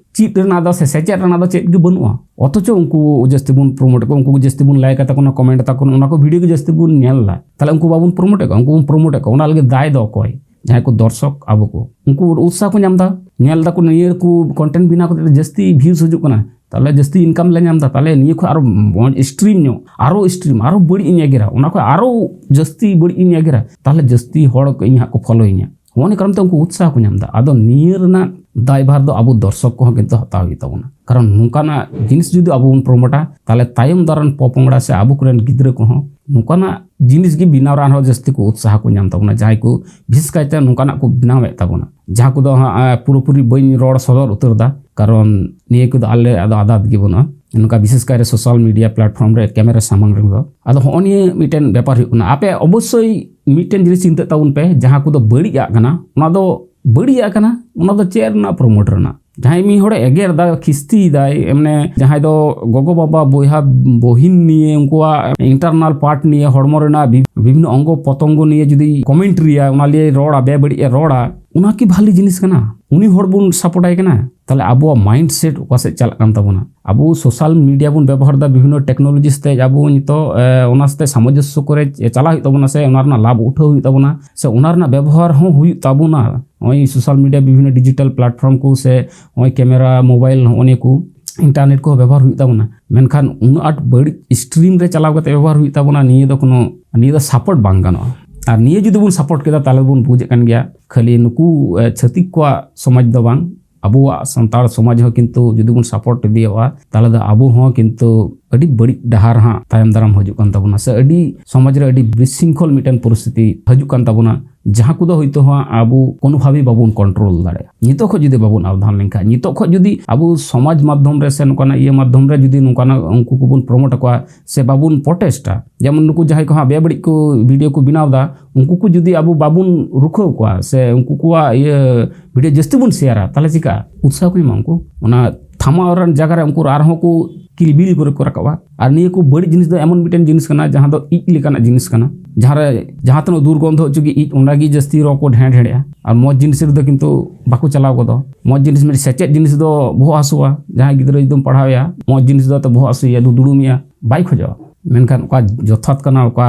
ᱪᱮᱫ ᱨᱮᱱᱟᱜ ᱫᱚ ᱥᱮ ᱥᱮᱪᱮᱫ ᱨᱮᱱᱟᱜ ᱫᱚ ᱪᱮᱫ ᱜᱮ ᱵᱟᱹᱱᱩᱜᱼᱟ᱾ ᱚᱛᱷᱚᱪᱚ ᱩᱱᱠᱩ ᱡᱟᱹᱥᱛᱤ ᱵᱚᱱ ᱯᱨᱳᱢᱳᱴ ᱮᱫ ᱠᱚᱣᱟ, ᱩᱱᱠᱩ ᱜᱮ ᱡᱟᱹᱥᱛᱤ ᱵᱚᱱ ᱞᱟᱭᱤᱠ ᱟᱛᱟ ᱠᱚ ᱠᱟᱱᱟ, ᱠᱚᱢᱮᱱᱴ ᱟᱛᱟ ᱠᱚ ᱠᱟᱱᱟ, ᱚᱱᱟ ᱠᱚ ᱵᱷᱤᱰᱤᱭᱳ ᱜᱮ ᱡᱟᱹᱥᱛᱤ ᱵᱚᱱ ᱧᱮᱞ ᱮᱫᱟ᱾ ᱛᱟᱦᱚᱞᱮ ᱩᱱᱠᱩ ᱵᱟᱵᱚᱱ ᱯᱨᱳᱢᱳᱴ ᱮᱫ ᱠᱚᱣᱟ, ᱩᱱᱠᱩ ᱵᱚᱱ ᱯᱨᱳᱢᱳᱴ ᱮᱫ ᱠᱚᱣᱟ, ᱚᱱᱟ ᱞᱟᱹᱜᱤᱫ ᱫᱟᱭ ᱫᱚ ᱚᱠᱚᱭ? ᱡᱟᱦᱟᱸᱭ ᱠᱚ ᱫᱚᱨᱥᱚᱠ ᱟᱵᱚ ᱠᱚ, ᱩᱱᱠᱩ ᱩᱛᱥᱟᱦ ᱠᱚ ᱧᱟᱢ ᱮᱫᱟ, ᱧᱮᱞ ᱫᱟᱠᱚ ᱱᱤᱭᱟᱹ ᱠᱚ ᱠᱚᱱᱴᱮᱱᱴ ᱵᱮᱱᱟᱣ ᱠᱟᱛᱮ ᱡᱟᱹᱥᱛᱤ ᱵᱷᱤᱭᱩᱡᱽ ᱦᱤᱡᱩᱜ ᱠᱟᱱᱟ, ᱛᱟᱦᱚᱞᱮ ᱡᱟᱹᱥᱛᱤ ᱤᱱᱠᱟᱢ ᱞᱮ ᱧᱟᱢ ᱮᱫᱟ, ᱛᱟᱦᱚᱞᱮ ᱱᱤᱭᱟᱹ ᱠᱷᱚᱱ ᱟᱨᱚ ᱢᱚᱡᱽ ᱥᱴᱨᱤᱢ ᱧᱚᱜ, ᱟᱨᱚ ᱥᱴᱨᱤᱢ, ᱟᱨᱚ ᱵᱟᱹᱲᱤᱡ ᱤᱧ ᱮᱜᱮᱨᱟ, ᱚᱱᱟ ᱠᱷᱚᱱ ᱟᱨᱚ ᱡᱟᱹᱥᱛᱤ ᱵᱟᱹᱲᱤᱡ ᱤᱧ ᱮᱜᱮᱨᱟ, ᱛᱟᱦᱚᱞᱮ ᱡᱟᱹᱥᱛᱤ ᱦᱚᱲ ᱠᱚ ᱤᱧ ᱦᱟᱸᱜ ᱠᱚ ᱯᱷᱚᱞᱳᱭᱤᱧᱟ᱾ ᱦᱚᱸᱜᱼᱚ ᱱᱤᱭᱟᱹ ᱠᱟᱨᱚᱱ ᱛᱮ ᱩᱱᱠᱩ ᱩᱛᱥᱟᱦ ᱠᱚ ᱧᱟᱢ ᱮᱫᱟ᱾ ᱟᱫᱚ ᱱᱤᱭᱟᱹ ᱨᱮᱱᱟᱜ ᱫᱟᱭᱵᱷᱟᱨ ᱫᱚ ᱟᱵᱚ ᱫᱚᱨᱥᱚᱠ ᱠᱚᱦᱚᱸ ᱠᱤᱱᱛᱩ ᱦᱟᱛᱟᱣ ᱦᱩᱭᱩᱜ ᱛᱟᱵᱚᱱᱟ, ᱠᱟᱨᱚᱱ ᱱᱚᱝᱠᱟᱱᱟᱜ ᱡᱤᱱᱤᱥ ᱡᱩᱫᱤ ᱟᱵᱚ ᱵᱚᱱ ᱯᱨᱳᱢᱳᱴᱟ, ᱛᱟᱦᱚᱞᱮ ᱛᱟᱭᱚᱢ ᱫᱟᱨᱟᱢ ᱯᱚᱯᱚᱝᱲᱟ ᱥᱮ ᱟᱵᱚ ᱠᱚᱨᱮᱱ ᱜᱤᱫᱽᱨᱟᱹ ᱠᱚᱦᱚᱸ ᱱᱚᱝᱠᱟᱱᱟᱜ ᱡᱤᱱᱤᱥ ᱜᱮ ᱵᱮᱱᱟᱣ ᱨᱮ ᱟᱨᱦᱚᱸ ᱡᱟᱹᱥᱛᱤ ᱠᱚ ᱩᱛᱥᱟᱦ ᱠᱚ ᱧᱟᱢ ᱛᱟᱵᱚᱱᱟ, ᱡᱟᱦᱟᱸᱭ ᱠᱚ ᱵᱤᱥᱮᱥ ᱠᱟᱭᱛᱮ ᱱᱚᱝᱠᱟᱱᱟᱜ ᱠᱚ ᱵᱮᱱᱟᱣᱮᱫ ᱛᱟᱵᱚᱱᱟ, ᱡᱟᱦᱟᱸ ᱠᱚᱫᱚ ᱦᱟᱸᱜ, ᱮ, ᱯᱩᱨᱟᱹᱯᱩᱨᱤ ᱵᱟᱹᱧ ᱨᱚᱲ ᱥᱚᱫᱚᱨ ᱩᱛᱟᱹᱨ ᱮᱫᱟ, ᱠᱟᱨᱚᱱ ᱱᱤᱭᱟᱹ ᱠᱚᱫᱚ ᱟᱞᱮ ᱟᱫᱚ ᱟᱫᱟᱛ ᱜᱮ ᱵᱟᱹᱱᱩᱜᱼᱟ᱾ ᱱᱚᱝᱠᱟ ᱵᱤᱥᱮᱥ ᱠᱟᱭᱛᱮ ᱥᱳᱥᱟᱞ ᱢᱤᱰᱤᱭᱟ ᱯᱞᱟᱴᱯᱷᱚᱨᱢ ᱨᱮ ᱠᱮᱢᱮᱨᱟ ᱥᱟᱢᱟᱝ ᱨᱮᱫᱚ᱾ ᱟᱫᱚ ᱦᱚᱸᱜᱼᱚ ᱱᱤᱭᱟᱹ ᱢᱤᱫᱴᱮᱱ ᱵᱮᱯᱟᱨ ᱦᱩᱭᱩᱜ ᱠᱟᱱᱟ, ᱟᱯᱮ ᱚᱵᱚᱥᱥᱳᱭ ᱢᱤᱫᱴᱮᱱ ᱡᱤᱱᱤᱥ ᱪᱤᱱᱛᱟᱹᱜ ᱛᱟᱵᱚᱱ ᱯᱮ, ᱡᱟᱦᱟᱸ ᱠᱚᱫᱚ ᱵᱟᱹᱲᱤᱡ ᱟᱜ ᱠᱟᱱᱟ, ᱚᱱᱟ ᱫᱚ ᱵᱟᱹᱲᱤᱡ ᱟᱜ ᱠᱟᱱᱟ, ᱚᱱᱟ ᱫᱚ ᱪᱮᱫ ᱨᱮᱱᱟᱜ ᱯᱨᱳᱢᱳᱴ ᱨᱮᱱᱟᱜ? ᱡᱟᱦᱟᱸᱭ ᱢᱤᱫ ᱦᱚᱲᱮ ᱮᱜᱮᱨ ᱫᱟᱭ, ᱠᱷᱤᱥᱛᱤᱭ ᱫᱟᱭ, ᱮᱢᱱᱮ ᱡᱟᱦᱟᱸᱭ ᱫᱚ ᱜᱚᱜᱚ ᱵᱟᱵᱟ, ᱵᱚᱭᱦᱟ ᱵᱚᱦᱤᱱ ᱱᱤᱭᱮ, ᱩᱱᱠᱩᱣᱟᱜ ᱤᱱᱴᱟᱨᱱᱟᱞ ᱯᱟᱨᱴ ᱱᱤᱭᱮ, ᱦᱚᱲᱢᱚ ᱨᱮᱱᱟᱜ ᱵᱤ-, ᱵᱤᱵᱷᱤᱱᱱᱚ ᱚᱝᱜᱚ ᱯᱚᱛᱚᱝᱜᱚ ᱱᱤᱭᱮ ᱡᱩᱫᱤ ᱠᱚᱢᱮᱱᱴ ᱨᱮᱭᱟ, ᱚᱱᱟ ᱞᱤᱭᱮ ᱨᱚᱲᱟ, ᱵᱮᱵᱟᱹᱲᱤᱡ ᱮ ᱨᱚᱲᱟ, ᱚᱱᱟ ᱠᱤ ᱵᱷᱟᱞᱤ ᱡᱤᱱᱤᱥ ᱠᱟᱱᱟ? ᱩᱱᱤ ᱦᱚᱲ ᱵᱚᱱ ᱥᱟᱯᱳᱨᱴ ᱟᱭ ᱠᱟᱱᱟ? ᱛᱟᱦᱞᱮ ᱟᱵᱚᱣᱟᱜ ᱢᱟᱭᱤᱱᱰ ᱥᱮᱴ ᱚᱠᱟ ᱥᱮᱫ ᱪᱟᱞᱟᱜ ᱠᱟᱱ ᱛᱟᱵᱚᱱᱟ? ᱟᱵᱚ ᱥᱳᱥᱟᱞ ᱢᱤᱰᱤᱭᱟ ᱵᱚᱱ ᱵᱮᱵᱚᱦᱟᱨ ᱮᱫᱟ, ᱵᱤᱵᱷᱤᱱᱱᱚ ᱴᱮᱠᱱᱳᱞᱚᱡᱤ ᱛᱮ ᱟᱵᱚ ᱱᱤᱛᱚᱜ, ᱮ, ᱚᱱᱟ ᱥᱟᱛᱮ ᱥᱟᱢᱚᱧᱡᱚᱥᱥᱚ ᱠᱚᱨᱮ ᱪᱟᱞᱟᱜ ᱦᱩᱭᱩᱜ ᱛᱟᱵᱚᱱᱟ, ᱥᱮ ᱚᱱᱟ ᱨᱮᱱᱟᱜ ᱞᱟᱵᱷ ᱩᱴᱷᱟᱹᱣ ᱦᱩᱭᱩᱜ ᱛᱟᱵᱚᱱᱟ, ᱥᱮ ᱚᱱᱟ ᱨᱮᱱᱟᱜ ᱵᱮᱵᱚᱦᱟᱨ ᱦᱚᱸ ᱦᱩᱭᱩᱜ ᱛᱟᱵᱚᱱᱟ᱾ ᱱᱚᱜᱼᱚᱭ ᱥᱳᱥᱟᱞ ᱢᱤᱰᱤᱭᱟ, ᱵᱤᱵᱷᱤᱱᱱᱚ ᱰᱤᱡᱤᱴᱟᱞ ᱯᱞᱟᱴᱯᱷᱚᱨᱢ ᱠᱚ, ᱥᱮ ᱱᱚᱜᱼᱚᱭ ᱠᱮᱢᱮᱨᱟ, ᱢᱳᱵᱟᱭᱤᱞ, ᱱᱚᱜᱼᱚ ᱱᱤᱭᱟᱹ ᱠᱚ, ᱤᱱᱴᱟᱨᱱᱮᱴ ᱠᱚᱦᱚᱸ ᱵᱮᱵᱚᱦᱟᱨ ᱦᱩᱭᱩᱜ ᱛᱟᱵᱚᱱᱟ᱾ ᱢᱮᱱᱠᱷᱟᱱ ᱩᱱᱟᱹᱜ ᱟᱸᱴ ᱵᱟᱹᱲᱤᱡ ᱥᱴᱨᱤᱢ ᱨᱮ ᱪᱟᱞᱟᱣ ᱠᱟᱛᱮ ᱵᱮᱵᱚᱦᱟᱨ ᱦᱩᱭᱩᱜ ᱛᱟᱵᱚᱱᱟ, ᱱᱤᱭᱟᱹ ᱫᱚ ᱠᱳᱱᱳ, ᱱᱤᱭᱟᱹ ᱫᱚ ᱥᱟᱯᱳᱨᱴ ᱵᱟᱝ ᱜᱟᱱᱚᱜᱼᱟ᱾ ᱟᱨ ᱱᱤᱭᱟᱹ ᱡᱩᱫᱤ ᱵᱚᱱ ᱥᱟᱯᱳᱨᱴ ᱠᱮᱫᱟ, ᱛᱟᱦᱞᱮ ᱵᱚᱱ ᱵᱩᱡᱮᱫ ᱠᱟᱱ ᱜᱮᱭᱟ, ᱠᱷᱟᱹᱞᱤ ᱱᱩᱠᱩ, ᱮ, ᱪᱷᱟᱹᱛᱤᱠ ᱠᱚᱣᱟᱜ ᱥᱚᱢᱟᱡᱽ ᱫᱚ ᱵᱟᱝ, ᱟᱵᱚᱣᱟᱜ ᱥᱟᱱᱛᱟᱲ ᱥᱚᱢᱟᱡᱽ ᱦᱚᱸ ᱠᱤᱱᱛᱩ ᱡᱩᱫᱤ ᱵᱚᱱ ᱥᱟᱯᱳᱨᱴ ᱤᱫᱤᱭᱟᱜᱼᱟ, ᱛᱟᱦᱞᱮ ᱫᱚ ᱟᱵᱚ ᱦᱚᱸ ᱠᱤᱱᱛᱩ ᱟᱹᱰᱤ ᱵᱟᱹᱲᱤᱡ ᱰᱟᱦᱟᱨ ᱦᱟᱸᱜ ᱛᱟᱭᱚᱢ ᱫᱟᱨᱟᱢ ᱦᱤᱡᱩᱜ ᱠᱟᱱ ᱛᱟᱵᱚᱱᱟ, ᱥᱮ ᱟᱹᱰᱤ ᱥᱚᱢᱟᱡᱽ ᱨᱮ ᱟᱹᱰᱤ ᱵᱤᱥᱨᱤᱝᱠᱷᱚᱞ ᱢᱤᱫᱴᱮᱱ ᱯᱚᱨᱤᱥᱛᱷᱤᱛᱤ ᱦᱤᱡᱩᱜ ᱠᱟᱱ ᱛᱟᱵᱚᱱᱟ, ᱡᱟᱦᱟᱸ ᱠᱚᱫᱚ ᱦᱳᱭᱛᱳ ᱦᱟᱸᱜ ᱟᱵᱚ ᱠᱳᱱᱳ ᱵᱷᱟᱵᱮ ᱵᱟᱵᱚᱱ ᱠᱚᱱᱴᱨᱳᱞ ᱫᱟᱲᱮᱭᱟᱜᱼᱟ᱾ ᱱᱤᱛᱚᱜ ᱠᱷᱚᱱ ᱡᱩᱫᱤ ᱵᱟᱵᱚᱱ ᱟᱵᱫᱷᱟᱱ ᱞᱮᱱᱠᱷᱟᱱ, ᱱᱤᱛᱚᱜ ᱠᱷᱚᱱ ᱡᱩᱫᱤ ᱟᱵᱚ ᱥᱚᱢᱟᱡᱽ ᱢᱟᱫᱽᱫᱷᱚᱢ ᱨᱮ ᱥᱮ ᱱᱚᱝᱠᱟᱱᱟᱜ ᱤᱭᱟᱹ ᱢᱟᱫᱽᱫᱷᱚᱢ ᱨᱮ ᱡᱩᱫᱤ ᱱᱚᱝᱠᱟᱱᱟᱜ ᱩᱱᱠᱩ ᱠᱚᱵᱚᱱ ᱯᱨᱚᱢᱳᱴ ᱟᱠᱚᱣᱟ ᱥᱮ ᱵᱟᱵᱚᱱ ᱯᱨᱚᱴᱮᱥᱴᱟ, ᱡᱮᱢᱚᱱ ᱱᱩᱠᱩ ᱡᱟᱦᱟᱸᱭ ᱠᱚ ᱦᱟᱸᱜ ᱵᱮᱵᱟᱹᱲᱤᱡ ᱠᱚ ᱵᱷᱤᱰᱤᱭᱳ ᱠᱚ ᱵᱮᱱᱟᱣ ᱮᱫᱟ, ᱩᱱᱠᱩ ᱠᱚ ᱡᱩᱫᱤ ᱟᱵᱚ ᱵᱟᱵᱚᱱ ᱨᱩᱠᱷᱟᱹᱣ ᱠᱚᱣᱟ ᱥᱮ ᱩᱱᱠᱩ ᱠᱚᱣᱟᱜ ᱤᱭᱟᱹ ᱵᱷᱤᱰᱤᱭᱳ ᱡᱟᱹᱥᱛᱤ ᱵᱚᱱ ᱥᱮᱭᱟᱨᱟ, ᱛᱟᱦᱞᱮ ᱪᱤᱠᱟᱹᱜᱼᱟ? ᱩᱛᱥᱟᱦᱚ ᱠᱚ ᱧᱟᱢᱟ ᱩᱱᱠᱩ᱾ ᱚᱱᱟ ᱠᱷᱟᱢᱟᱣ ᱨᱮᱱ ᱡᱟᱭᱜᱟ ᱨᱮ ᱩᱱᱠᱩ ᱟᱨᱦᱚᱸ ᱠᱚ ᱠᱤᱞᱵᱤᱞ ᱠᱚᱨᱮ ᱠᱚ ᱨᱟᱠᱟᱵᱼᱟ᱾ ᱟᱨ ᱱᱤᱭᱟᱹ ᱠᱚ ᱵᱟᱹᱲᱤᱡ ᱡᱤᱱᱤᱥ ᱫᱚ ᱮᱢᱚᱱ ᱢᱤᱫᱴᱮᱱ ᱡᱤᱱᱤᱥ ᱠᱟᱱᱟ, ᱡᱟᱦᱟᱸ ᱫᱚ ᱤᱡ ᱞᱮᱠᱟᱱᱟᱜ ᱡᱤᱱᱤᱥ ᱠᱟᱱᱟ, ᱡᱟᱦᱟᱸ ᱨᱮ ᱡᱟᱦᱟᱸ ᱛᱤᱱᱟᱹᱜ ᱫᱩᱨᱜᱚᱱᱫᱷᱚ ᱦᱚᱪᱚ ᱜᱮ ᱤᱡ, ᱚᱸᱰᱮ ᱜᱮ ᱡᱟᱹᱥᱛᱤ ᱨᱚ ᱠᱚ ᱰᱷᱮᱲ ᱰᱷᱮᱲᱮᱜᱼᱟ᱾ ᱟᱨ ᱢᱚᱡᱽ ᱡᱤᱱᱤᱥ ᱨᱮᱫᱚ ᱠᱤᱱᱛᱩ ᱵᱟᱠᱚ ᱪᱟᱞᱟᱣ ᱜᱚᱫᱚᱜ᱾ ᱢᱚᱡᱽ ᱡᱤᱱᱤᱥ, ᱢᱤᱫ ᱥᱮᱪᱮᱫ ᱡᱤᱱᱤᱥ ᱫᱚ ᱵᱚᱦᱚᱜ ᱦᱟᱹᱥᱩᱣᱟ᱾ ᱡᱟᱦᱟᱸᱭ ᱜᱤᱫᱽᱨᱟᱹ ᱡᱩᱫᱤᱢ ᱯᱟᱲᱦᱟᱣᱮᱭᱟ, ᱢᱚᱡᱽ ᱡᱤᱱᱤᱥ ᱫᱚ ᱛᱚ ᱵᱚᱦᱚᱜ ᱦᱟᱹᱥᱩᱭᱮᱭᱟ, ᱫᱩ ᱫᱩᱲᱩᱢᱮᱭᱟ, ᱵᱟᱭ ᱠᱷᱚᱡᱚᱜᱼᱟ᱾ ᱢᱮᱱᱠᱷᱟᱱ ᱚᱠᱟ ᱡᱚᱛᱷᱟᱛ ᱠᱟᱱᱟ, ᱚᱠᱟ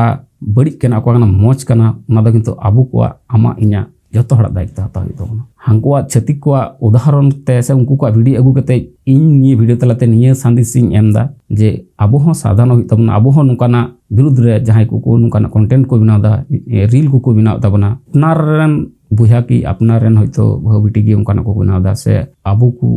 ᱵᱟᱹᱲᱤᱡ ᱠᱟᱱᱟ, ᱚᱠᱟ ᱠᱟᱱᱟ ᱢᱚᱡᱽ ᱠᱟᱱᱟ, ᱚᱱᱟ ᱫᱚ ᱠᱤᱱᱛᱩ ᱟᱵᱚ ᱠᱚᱣᱟᱜ, ᱟᱢᱟᱜ, ᱤᱧᱟᱹᱜ, ᱡᱚᱛᱚ ᱦᱚᱲᱟᱜ ᱫᱟᱭᱤᱛᱛᱚ ᱦᱟᱛᱟᱣ ᱦᱩᱭᱩᱜ ᱛᱟᱵᱚᱱᱟ᱾ ᱦᱟᱱᱠᱩᱣᱟᱜ, ᱪᱷᱟᱹᱛᱤᱠ ᱠᱚᱣᱟᱜ ᱩᱫᱟᱦᱚᱨᱚᱱ ᱛᱮ ᱥᱮ ᱩᱱᱠᱩ ᱠᱚᱣᱟᱜ ᱵᱷᱤᱰᱤᱭᱳ ᱟᱹᱜᱩ ᱠᱟᱛᱮ ᱤᱧ ᱱᱤᱭᱟᱹ ᱵᱷᱤᱰᱤᱭᱳ ᱛᱟᱞᱟᱛᱮ ᱱᱤᱭᱟᱹ ᱥᱟᱸᱫᱮᱥ ᱤᱧ ᱮᱢ ᱮᱫᱟ ᱡᱮ ᱟᱵᱚ ᱦᱚᱸ ᱥᱟᱵᱫᱷᱟᱱᱚᱜ ᱦᱩᱭᱩᱜ ᱛᱟᱵᱚᱱᱟ᱾ ᱟᱵᱚ ᱦᱚᱸ ᱱᱚᱝᱠᱟᱱᱟᱜ ᱵᱤᱨᱩᱫᱽ ᱨᱮ ᱡᱟᱦᱟᱸᱭ ᱠᱚᱠᱚ ᱱᱚᱝᱠᱟᱱᱟᱜ ᱠᱚᱱᱴᱮᱱᱴ ᱠᱚ ᱵᱮᱱᱟᱣ ᱮᱫᱟ, ᱨᱤᱞ ᱠᱚᱠᱚ ᱵᱮᱱᱟᱣ ᱮᱫ ᱛᱟᱵᱚᱱᱟ, ᱟᱯᱱᱟᱨ ᱨᱮᱱ ᱵᱚᱭᱦᱟ ᱠᱤ ᱟᱯᱱᱟᱨ ᱨᱮᱱ ᱦᱚᱭᱛᱳ ᱵᱟᱹᱦᱩ ᱵᱤᱴᱤ ᱜᱮ ᱚᱱᱠᱟᱱᱟᱜ ᱠᱚ ᱵᱮᱱᱟᱣ ᱮᱫᱟ, ᱥᱮ ᱟᱵᱚ ᱠᱚ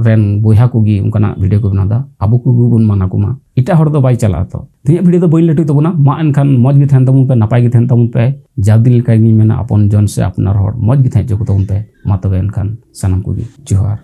ᱨᱮᱱ ᱵᱚᱭᱦᱟ ᱠᱚᱜᱮ ᱚᱱᱠᱟᱱᱟᱜ ᱵᱷᱤᱰᱤᱭᱳ ᱠᱚ ᱵᱮᱱᱟᱣ ᱮᱫᱟ, ᱟᱵᱚ ᱠᱚᱜᱮ ᱵᱚᱱ ᱢᱟᱱᱟ ᱠᱚᱢᱟ᱾ ᱮᱴᱟᱜ ᱦᱚᱲ ᱫᱚ ᱵᱟᱭ ᱪᱟᱞᱟᱜᱼᱟ᱾ ᱛᱚ ᱛᱮᱦᱮᱧᱟᱜ ᱵᱷᱤᱰᱤᱭᱳ ᱫᱚ ᱵᱟᱹᱧ ᱞᱟᱹᱴᱩᱭ ᱛᱟᱵᱚᱱᱟ᱾ ᱢᱟ ᱮᱱᱠᱷᱟᱱ ᱢᱚᱡᱽ ᱜᱮ ᱛᱟᱦᱮᱱ ᱛᱟᱵᱚᱱ ᱯᱮ, ᱱᱟᱯᱟᱭ ᱜᱮ ᱛᱟᱦᱮᱱ ᱛᱟᱵᱚᱱ ᱯᱮ᱾ ᱡᱟᱣ ᱫᱤᱱ ᱞᱮᱠᱟ ᱜᱤᱧ ᱢᱮᱱᱟ, ᱟᱯᱚᱱ ᱡᱚᱱ ᱥᱮ ᱟᱯᱱᱟᱨ ᱦᱚᱲ ᱢᱚᱡᱽ ᱜᱮ ᱛᱟᱦᱮᱸ ᱦᱚᱪᱚ ᱠᱚ ᱛᱟᱵᱚᱱ ᱯᱮ᱾ ᱢᱟ ᱛᱚᱵᱮ ᱮᱱᱠᱷᱟᱱ ᱥᱟᱱᱟᱢ ᱠᱚᱜᱮ ᱡᱚᱦᱟᱨ᱾